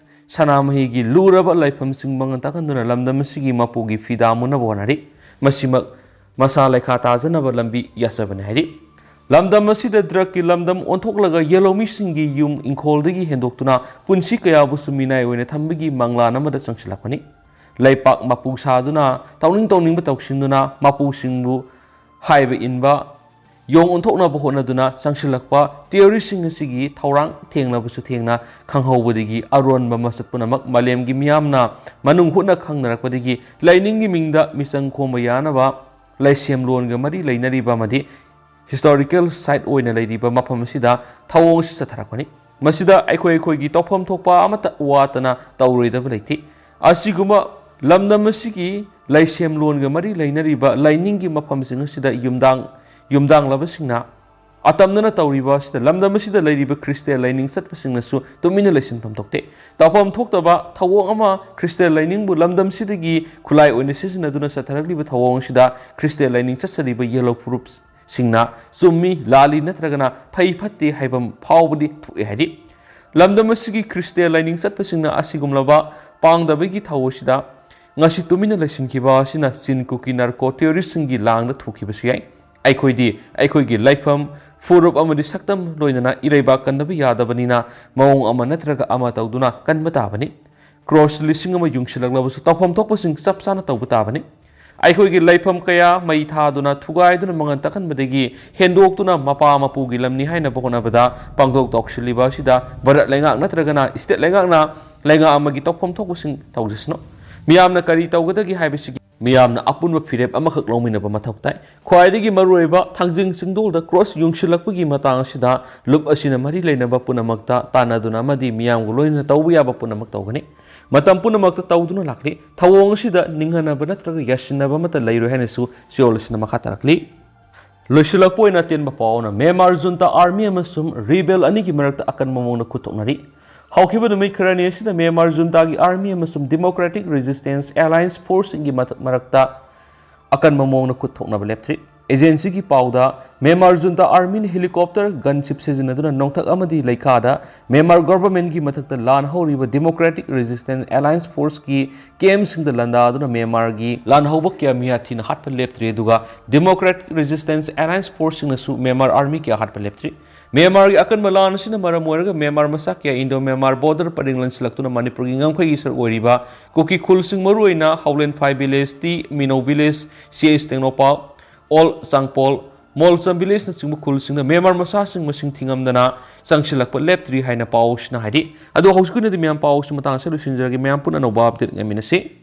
ꯁꯅꯥꯃꯍꯤꯒꯤ ꯂꯨꯔꯕ ꯂꯥꯏꯐꯝꯁꯤꯡ ꯃꯥꯡꯍꯟ ꯇꯥꯛꯍꯟꯗꯨꯅ ꯂꯝꯗꯝ ꯑꯁꯤꯒꯤ ꯃꯄꯨꯒꯤ ꯐꯤꯗꯥ ꯃꯨꯅꯕ ꯍꯣꯠꯅꯔꯤ꯫ ꯃꯁꯤꯃꯛ ꯃꯁꯥ ꯂꯩꯈꯥ ꯇꯥꯖꯅꯕ ꯂꯝꯕꯤ ꯌꯥꯆꯕꯅꯤ ꯍꯥꯏꯔꯤ꯫ ꯂꯝꯗꯝ ꯑꯁꯤꯗ ꯗ꯭ꯔꯒꯀꯤ ꯂꯝꯗꯝ ꯑꯣꯟꯊꯣꯛꯂꯒ ꯌꯦꯜꯍꯧꯃꯤꯁꯤꯡꯒꯤ ꯌꯨꯝ ꯏꯪꯈꯣꯜꯗꯒꯤ ꯍꯦꯟꯗꯣꯛꯇꯨꯅ ꯄꯨꯟꯁꯤ ꯀꯌꯥꯕꯨꯁꯨ ꯃꯤꯅꯥꯏ ꯑꯣꯏꯅ ꯊꯝꯕꯒꯤ ꯃꯪꯂꯥꯟ ꯑꯃꯗ ꯆꯪꯁꯤꯜꯂꯛꯄꯅꯤ꯫ ꯂꯩꯄꯥꯛ ꯃꯄꯨ ꯁꯥꯗꯨꯅ ꯇꯧꯅꯤꯡ ꯇꯧꯅꯤꯡꯕ ꯇꯧꯁꯤꯟꯗꯨꯅ ꯃꯄꯨꯁꯤꯡꯕꯨ ꯍꯥꯏꯕ ꯏꯟꯕ ꯌꯣꯡ ꯑꯣꯟꯊꯣꯛꯅꯕ ꯍꯣꯠꯅꯗꯨꯅ ꯆꯪꯁꯤꯜꯂꯛꯄ ꯇꯦꯔꯣꯔꯤꯁꯁꯤꯡ ꯑꯁꯤꯒꯤ ꯊꯧꯔꯥꯡ ꯊꯦꯡꯅꯕꯁꯨ ꯊꯦꯡꯅ ꯈꯪꯍꯧꯕꯗꯒꯤ ꯑꯔꯣꯟꯕ ꯃꯁꯛ ꯄꯨꯝꯅꯃꯛ ꯃꯥꯂꯦꯝꯒꯤ ꯃꯤꯌꯥꯝꯅ ꯃꯅꯨꯡ ꯍꯨꯠꯅ ꯈꯪꯅꯔꯛꯄꯗꯒꯤ ꯂꯥꯏꯅꯤꯡꯒꯤ ꯃꯤꯡꯗ ꯃꯤꯆꯪ ꯈꯣꯝꯕ ꯌꯥꯅꯕ ꯂꯥꯏꯁꯦꯝꯂꯣꯟꯒ ꯃꯔꯤ ꯂꯩꯅꯔꯤꯕ ꯑꯃꯗꯤ ꯍꯤꯁꯇꯣꯔꯤꯀꯦꯜ ꯁꯥꯏꯠ ꯑꯣꯏꯅ ꯂꯩꯔꯤꯕ ꯃꯐꯝ ꯑꯁꯤꯗ ꯊꯧꯑꯣꯡ ꯑꯁꯤ ꯆꯠꯊꯔꯛꯄꯅꯤ꯫ ꯃꯁꯤꯗ ꯑꯩꯈꯣꯏ ꯑꯩꯈꯣꯏꯒꯤ ꯇꯧꯐꯝ ꯊꯣꯛꯄ ꯑꯃꯠꯇ ꯋꯥꯠꯇꯅ ꯇꯧꯔꯣꯏꯗꯕ ꯂꯩꯇꯦ꯫ ꯑꯁꯤꯒꯨꯝꯕ ꯂꯝꯗꯝ ꯑꯁꯤꯒꯤ ꯂꯥꯏꯁꯦꯝꯂꯣꯟꯒ ꯃꯔꯤ ꯂꯩꯅꯔꯤꯕ ꯂꯥꯏꯅꯤꯡꯒꯤ ꯃꯐꯝꯁꯤꯡ ꯑꯁꯤꯗ ꯌꯨꯝꯗꯥꯡ ꯌꯨꯝꯗꯥꯡꯂꯕꯁꯤꯡꯅ ꯑꯇꯝꯅꯅ ꯇꯧꯔꯤꯕ ꯑꯁꯤꯗ ꯂꯝꯗꯝ ꯑꯁꯤꯗ ꯂꯩꯔꯤꯕ ꯈ꯭ꯔꯤꯁꯇꯤꯌꯥꯟ ꯂꯥꯏꯅꯤꯡ ꯆꯠꯄꯁꯤꯡꯅꯁꯨ ꯇꯨꯃꯤꯟꯅ ꯂꯩꯁꯤꯟꯐꯝ ꯊꯣꯛꯇꯦ꯫ ꯇꯧꯐꯝ ꯊꯣꯛꯇꯕ ꯊꯧꯑꯣꯡ ꯑꯃ ꯈ꯭ꯔꯤꯁꯇꯤꯌꯥꯟ ꯂꯥꯏꯅꯤꯡꯕꯨ ꯂꯝꯗꯝꯁꯤꯗꯒꯤ ꯈꯨꯠꯂꯥꯏ ꯑꯣꯏꯅ ꯁꯤꯖꯤꯟꯅꯗꯨꯅ ꯆꯠꯊꯔꯛꯂꯤꯕ ꯊꯧꯑꯣꯡ ꯑꯁꯤꯗ ꯈ꯭ꯔꯤꯁꯇꯤꯌꯥꯟ ꯂꯥꯏꯅꯤꯡ ꯆꯠꯆꯔꯤꯕ ꯌꯦꯜꯍꯧ ꯐꯨꯔꯨꯞꯁꯤꯡꯅ ꯆꯨꯝꯃꯤ, ꯂꯥꯜꯂꯤ ꯅꯠꯇ꯭ꯔꯒꯅ ꯐꯩ ꯐꯠꯇꯦ ꯍꯥꯏꯕ ꯐꯥꯎꯕꯗꯤ ꯊꯣꯛꯑꯦ ꯍꯥꯏꯔꯤ꯫ ꯂꯝꯗꯝ ꯑꯁꯤꯒꯤ ꯈ꯭ꯔꯤꯁꯇꯤꯌꯥꯟ ꯂꯥꯏꯅꯤꯡ ꯆꯠꯄꯁꯤꯡꯅ ꯑꯁꯤꯒꯨꯝꯂꯕ ꯄꯥꯡꯗꯕꯒꯤ ꯊꯧ ꯑꯁꯤꯗ ꯉꯁꯤ ꯇꯨꯃꯤꯟꯅ ꯂꯩꯁꯤꯟꯈꯤꯕ ꯑꯁꯤꯅ ꯆꯤꯟ ꯀꯨꯀꯤ ꯅꯥꯔꯀꯣ ꯇꯦꯔꯣꯔꯤꯁꯁꯤꯡꯒꯤ ꯂꯥꯡꯗ ꯊꯣꯛꯈꯤꯕꯁꯨ ꯌꯥꯏ꯫ ꯑꯩꯈꯣꯏꯗꯤ ꯑꯩꯈꯣꯏꯒꯤ ꯂꯩꯐꯝ, ꯐꯨꯔꯨꯞ ꯑꯃꯗꯤ ꯁꯛꯇꯝ ꯂꯣꯏꯅꯅ ꯏꯔꯩꯕꯥꯛ ꯀꯟꯗꯕ ꯌꯥꯗꯕꯅꯤꯅ ꯃꯑꯣꯡ ꯑꯃ ꯅꯠꯇ꯭ꯔꯒ ꯑꯃ ꯇꯧꯗꯨꯅ ꯀꯟꯕ ꯇꯥꯕꯅꯤ꯫ ꯀ꯭ꯔꯣꯁ ꯂꯤꯁꯤꯡ ꯑꯃ ꯌꯨꯡꯁꯤꯜꯂꯛꯂꯕꯁꯨ ꯇꯧꯐꯝ ꯊꯣꯛꯄꯁꯤꯡ ꯆꯞ ꯆꯥꯅ ꯇꯧꯕ ꯇꯥꯕꯅꯤ꯫ ꯑꯩꯈꯣꯏꯒꯤ ꯂꯩꯐꯝ ꯀꯌꯥ ꯃꯩ ꯊꯥꯗꯨꯅ ꯊꯨꯒꯥꯏꯗꯨꯅ ꯃꯉꯥꯟ ꯇꯥꯛꯍꯟꯕꯗꯒꯤ ꯍꯦꯟꯗꯣꯛꯇꯨꯅ ꯃꯄꯥ ꯃꯄꯨꯒꯤ ꯂꯝꯅꯤ ꯍꯥꯏꯅꯕ ꯍꯣꯠꯅꯕꯗ ꯄꯥꯡꯊꯣꯛ ꯇꯧꯁꯤꯜꯂꯤꯕ ꯑꯁꯤꯗ ꯚꯥꯔꯠ ꯂꯩꯉꯥꯛ ꯅꯠꯇ꯭ꯔꯒꯅ ꯁ꯭ꯇꯦꯠ ꯂꯩꯉꯥꯛꯅ ꯂꯩꯉꯥꯛ ꯑꯃꯒꯤ ꯇꯧꯐꯝ ꯊꯣꯛꯄꯁꯤꯡ ꯇꯧꯖꯁꯅꯨ꯫ ꯃꯤꯌꯥꯝꯅ ꯀꯔꯤ ꯇꯧꯒꯗꯒꯦ ꯍꯥꯏꯕꯁꯤꯒꯤ ꯃꯤꯌꯥꯝꯅ ꯑꯄꯨꯟꯕ ꯐꯤꯔꯦꯞ ꯑꯃꯈꯛ ꯂꯧꯃꯤꯟꯅꯕ ꯃꯊꯧ ꯇꯥꯏ꯫ ꯈ꯭ꯋꯥꯏꯗꯒꯤ ꯃꯔꯨꯑꯣꯏꯕ ꯊꯥꯡꯖꯤꯡ ꯆꯤꯡꯗꯣꯜꯗ ꯀ꯭ꯔꯣꯁ ꯌꯨꯡꯁꯤꯜꯂꯛꯄꯒꯤ ꯃꯇꯥꯡ ꯑꯁꯤꯗ ꯂꯨꯞ ꯑꯁꯤꯅ ꯃꯔꯤ ꯂꯩꯅꯕ ꯄꯨꯝꯅꯃꯛꯇ ꯇꯥꯟꯅꯗꯨꯅ ꯑꯃꯗꯤ ꯃꯤꯌꯥꯝꯒ ꯂꯣꯏꯅꯅ ꯇꯧꯕ ꯌꯥꯕ ꯄꯨꯝꯅꯃꯛ ꯇꯧꯒꯅꯤ꯫ ꯃꯇꯝ ꯄꯨꯝꯅꯃꯛꯇ ꯇꯧꯗꯨꯅ ꯂꯥꯛꯂꯤ꯫ ꯊꯧꯑꯣꯡ ꯑꯁꯤꯗ ꯅꯤꯡꯍꯟꯅꯕ ꯅꯠꯇ꯭ꯔꯒ ꯌꯥꯁꯤꯟꯅꯕ ꯑꯃꯠꯇ ꯂꯩꯔꯣꯏ ꯍꯥꯏꯅꯁꯨ ꯆꯦꯔꯣꯜ ꯑꯁꯤꯅ ꯃꯈꯥ ꯇꯥꯔꯛꯂꯤ꯫ ꯂꯣꯏꯁꯤꯜꯂꯛꯄ ꯑꯣꯏꯅ ꯑꯇꯦꯟꯕ ꯄꯥꯎ ꯑꯃꯅ, ꯃ꯭ꯌꯥꯟꯃꯥꯔ ꯖꯨꯟꯇꯥ ꯑꯥꯔꯃꯤ ꯑꯃꯁꯨꯡ ꯔꯤꯕꯦꯜ ꯑꯅꯤꯒꯤ ꯃꯔꯛꯇ ꯑꯀꯟꯕ ꯃꯑꯣꯡꯗ ꯈꯨꯠ ꯊꯣꯛꯅꯔꯤ꯫ ꯍꯧꯈꯤꯕ ꯅꯨꯃꯤꯠ ꯈꯔꯅꯤ ꯑꯁꯤꯗ ꯃ꯭ꯌꯥꯟꯃꯥꯔ ꯖꯨꯟꯇꯥꯒꯤ ꯑꯥꯔꯃꯤ ꯑꯃꯁꯨꯡ Democratic Resistance Alliance ꯐꯣꯔꯁꯁꯤꯡꯒꯤ ꯃꯊ- ꯃꯔꯛꯇ ꯑꯀꯟꯕ ꯃꯑꯣꯡꯗ ꯈꯨꯠ ꯊꯣꯛꯅꯕ ꯂꯦꯞꯇ꯭ꯔꯤ꯫ ꯑꯦꯖꯦꯟꯁꯤꯒꯤ ꯄꯥꯎꯗ, ꯃ꯭ꯌꯥꯟꯃꯥꯔ ꯖꯨꯟꯇꯥ ꯑꯥꯔꯃꯤꯅ ꯍꯦꯂꯤꯀꯣꯞꯇꯔ, ꯒꯟꯁꯤꯞ ꯁꯤꯖꯤꯟꯅꯗꯨꯅ ꯅꯣꯡꯊꯛ ꯑꯃꯗꯤ ꯂꯩꯈꯥꯗ ꯃ꯭ꯌꯥꯟꯃꯥꯔ ꯒꯣꯚꯔꯟꯃꯦꯟꯠꯀꯤ ꯃꯊꯛꯇ ꯂꯥꯟ ꯍꯧꯔꯤꯕ Democratic Resistance Alliance ꯐꯣꯔꯁꯀꯤ ꯀꯦꯝꯞꯁꯤꯡꯗ ꯂꯥꯟꯗꯥꯗꯨꯅ ꯃ꯭ꯌꯥꯟꯃꯥꯔꯒꯤ ꯂꯥꯟꯍꯧꯕ ꯀꯌꯥ ꯃꯤꯌꯥ ꯊꯤꯅ ꯍꯥꯠꯄ ꯂꯦꯞꯇ꯭ꯔꯤ, ꯑꯗꯨꯒ Democratic Resistance Alliance ꯐꯣꯔꯁꯁꯤꯡꯅꯁꯨ ꯃ꯭ꯌꯥꯟꯃꯥꯔ ꯑꯥꯔꯃꯤ ꯀꯌꯥ ꯍꯥꯠꯄ ꯂꯦꯞꯇ꯭ꯔꯤ꯫ ꯃ꯭ꯌꯥꯟꯃꯥꯔꯒꯤ ꯑꯀꯟꯕ ꯂꯥꯟ ꯑꯁꯤꯅ ꯃꯔꯝ ꯑꯣꯏꯔꯒ ꯃ꯭ꯌꯥꯟꯃꯥꯔ ꯃꯆꯥ ꯀꯌꯥ ꯏꯟꯗꯣ ꯃ꯭ꯌꯥꯟꯃꯥꯔ ꯕꯣꯔꯗꯔ ꯄꯔꯤꯡ ꯂꯟꯁꯤꯜꯂꯛꯇꯨꯅ ꯃꯅꯤꯄꯨꯔꯒꯤ ꯉꯝꯈꯩꯒꯤ ꯁꯔꯨꯛ ꯑꯣꯏꯔꯤꯕ ꯀꯨꯀꯤ ꯈꯨꯜꯁꯤꯡ, ꯃꯔꯨꯑꯣꯏꯅ ꯍꯥꯎꯂꯦꯟꯐꯥꯏ ꯚꯤꯂꯦꯖ, ꯇꯤ ꯃꯤꯅꯧ ꯚꯤꯂꯦꯖ, ꯁꯤ ꯑꯩꯆ ꯇꯦꯡꯅꯧꯄꯜ, ꯑꯣꯜ ꯆꯥꯡꯄꯣꯜ, ꯃꯣꯜꯁꯝ ꯚꯤꯂꯦꯖꯅꯆꯤꯡꯕ ꯈꯨꯜꯁꯤꯡꯗ ꯃ꯭ꯌꯥꯟꯃꯥꯔ ꯃꯆꯥꯁꯤꯡ ꯃꯁꯤꯡ ꯊꯤꯉꯝꯗꯅ ꯆꯪꯁꯤꯜꯂꯛꯄ ꯂꯦꯞꯇ꯭ꯔꯤ ꯍꯥꯏꯅ ꯄꯥꯎꯁꯤꯅ ꯍꯥꯏꯔꯤ꯫ ꯑꯗꯣ ꯍꯧꯖꯤꯛꯀꯤ ꯑꯣꯏꯅꯗꯤ ꯃꯌꯥꯝ ꯄꯥꯎꯁꯤ ꯃꯇꯥꯡ ꯑꯁꯤꯗ ꯂꯣꯏꯁꯤꯟꯖꯔꯒꯦ꯫ ꯃꯌꯥꯝ ꯄꯨꯟꯅ ꯑꯅꯧꯕ ꯑꯞꯗꯦꯠ ꯉꯥꯏꯃꯤꯟꯅꯁꯤ꯫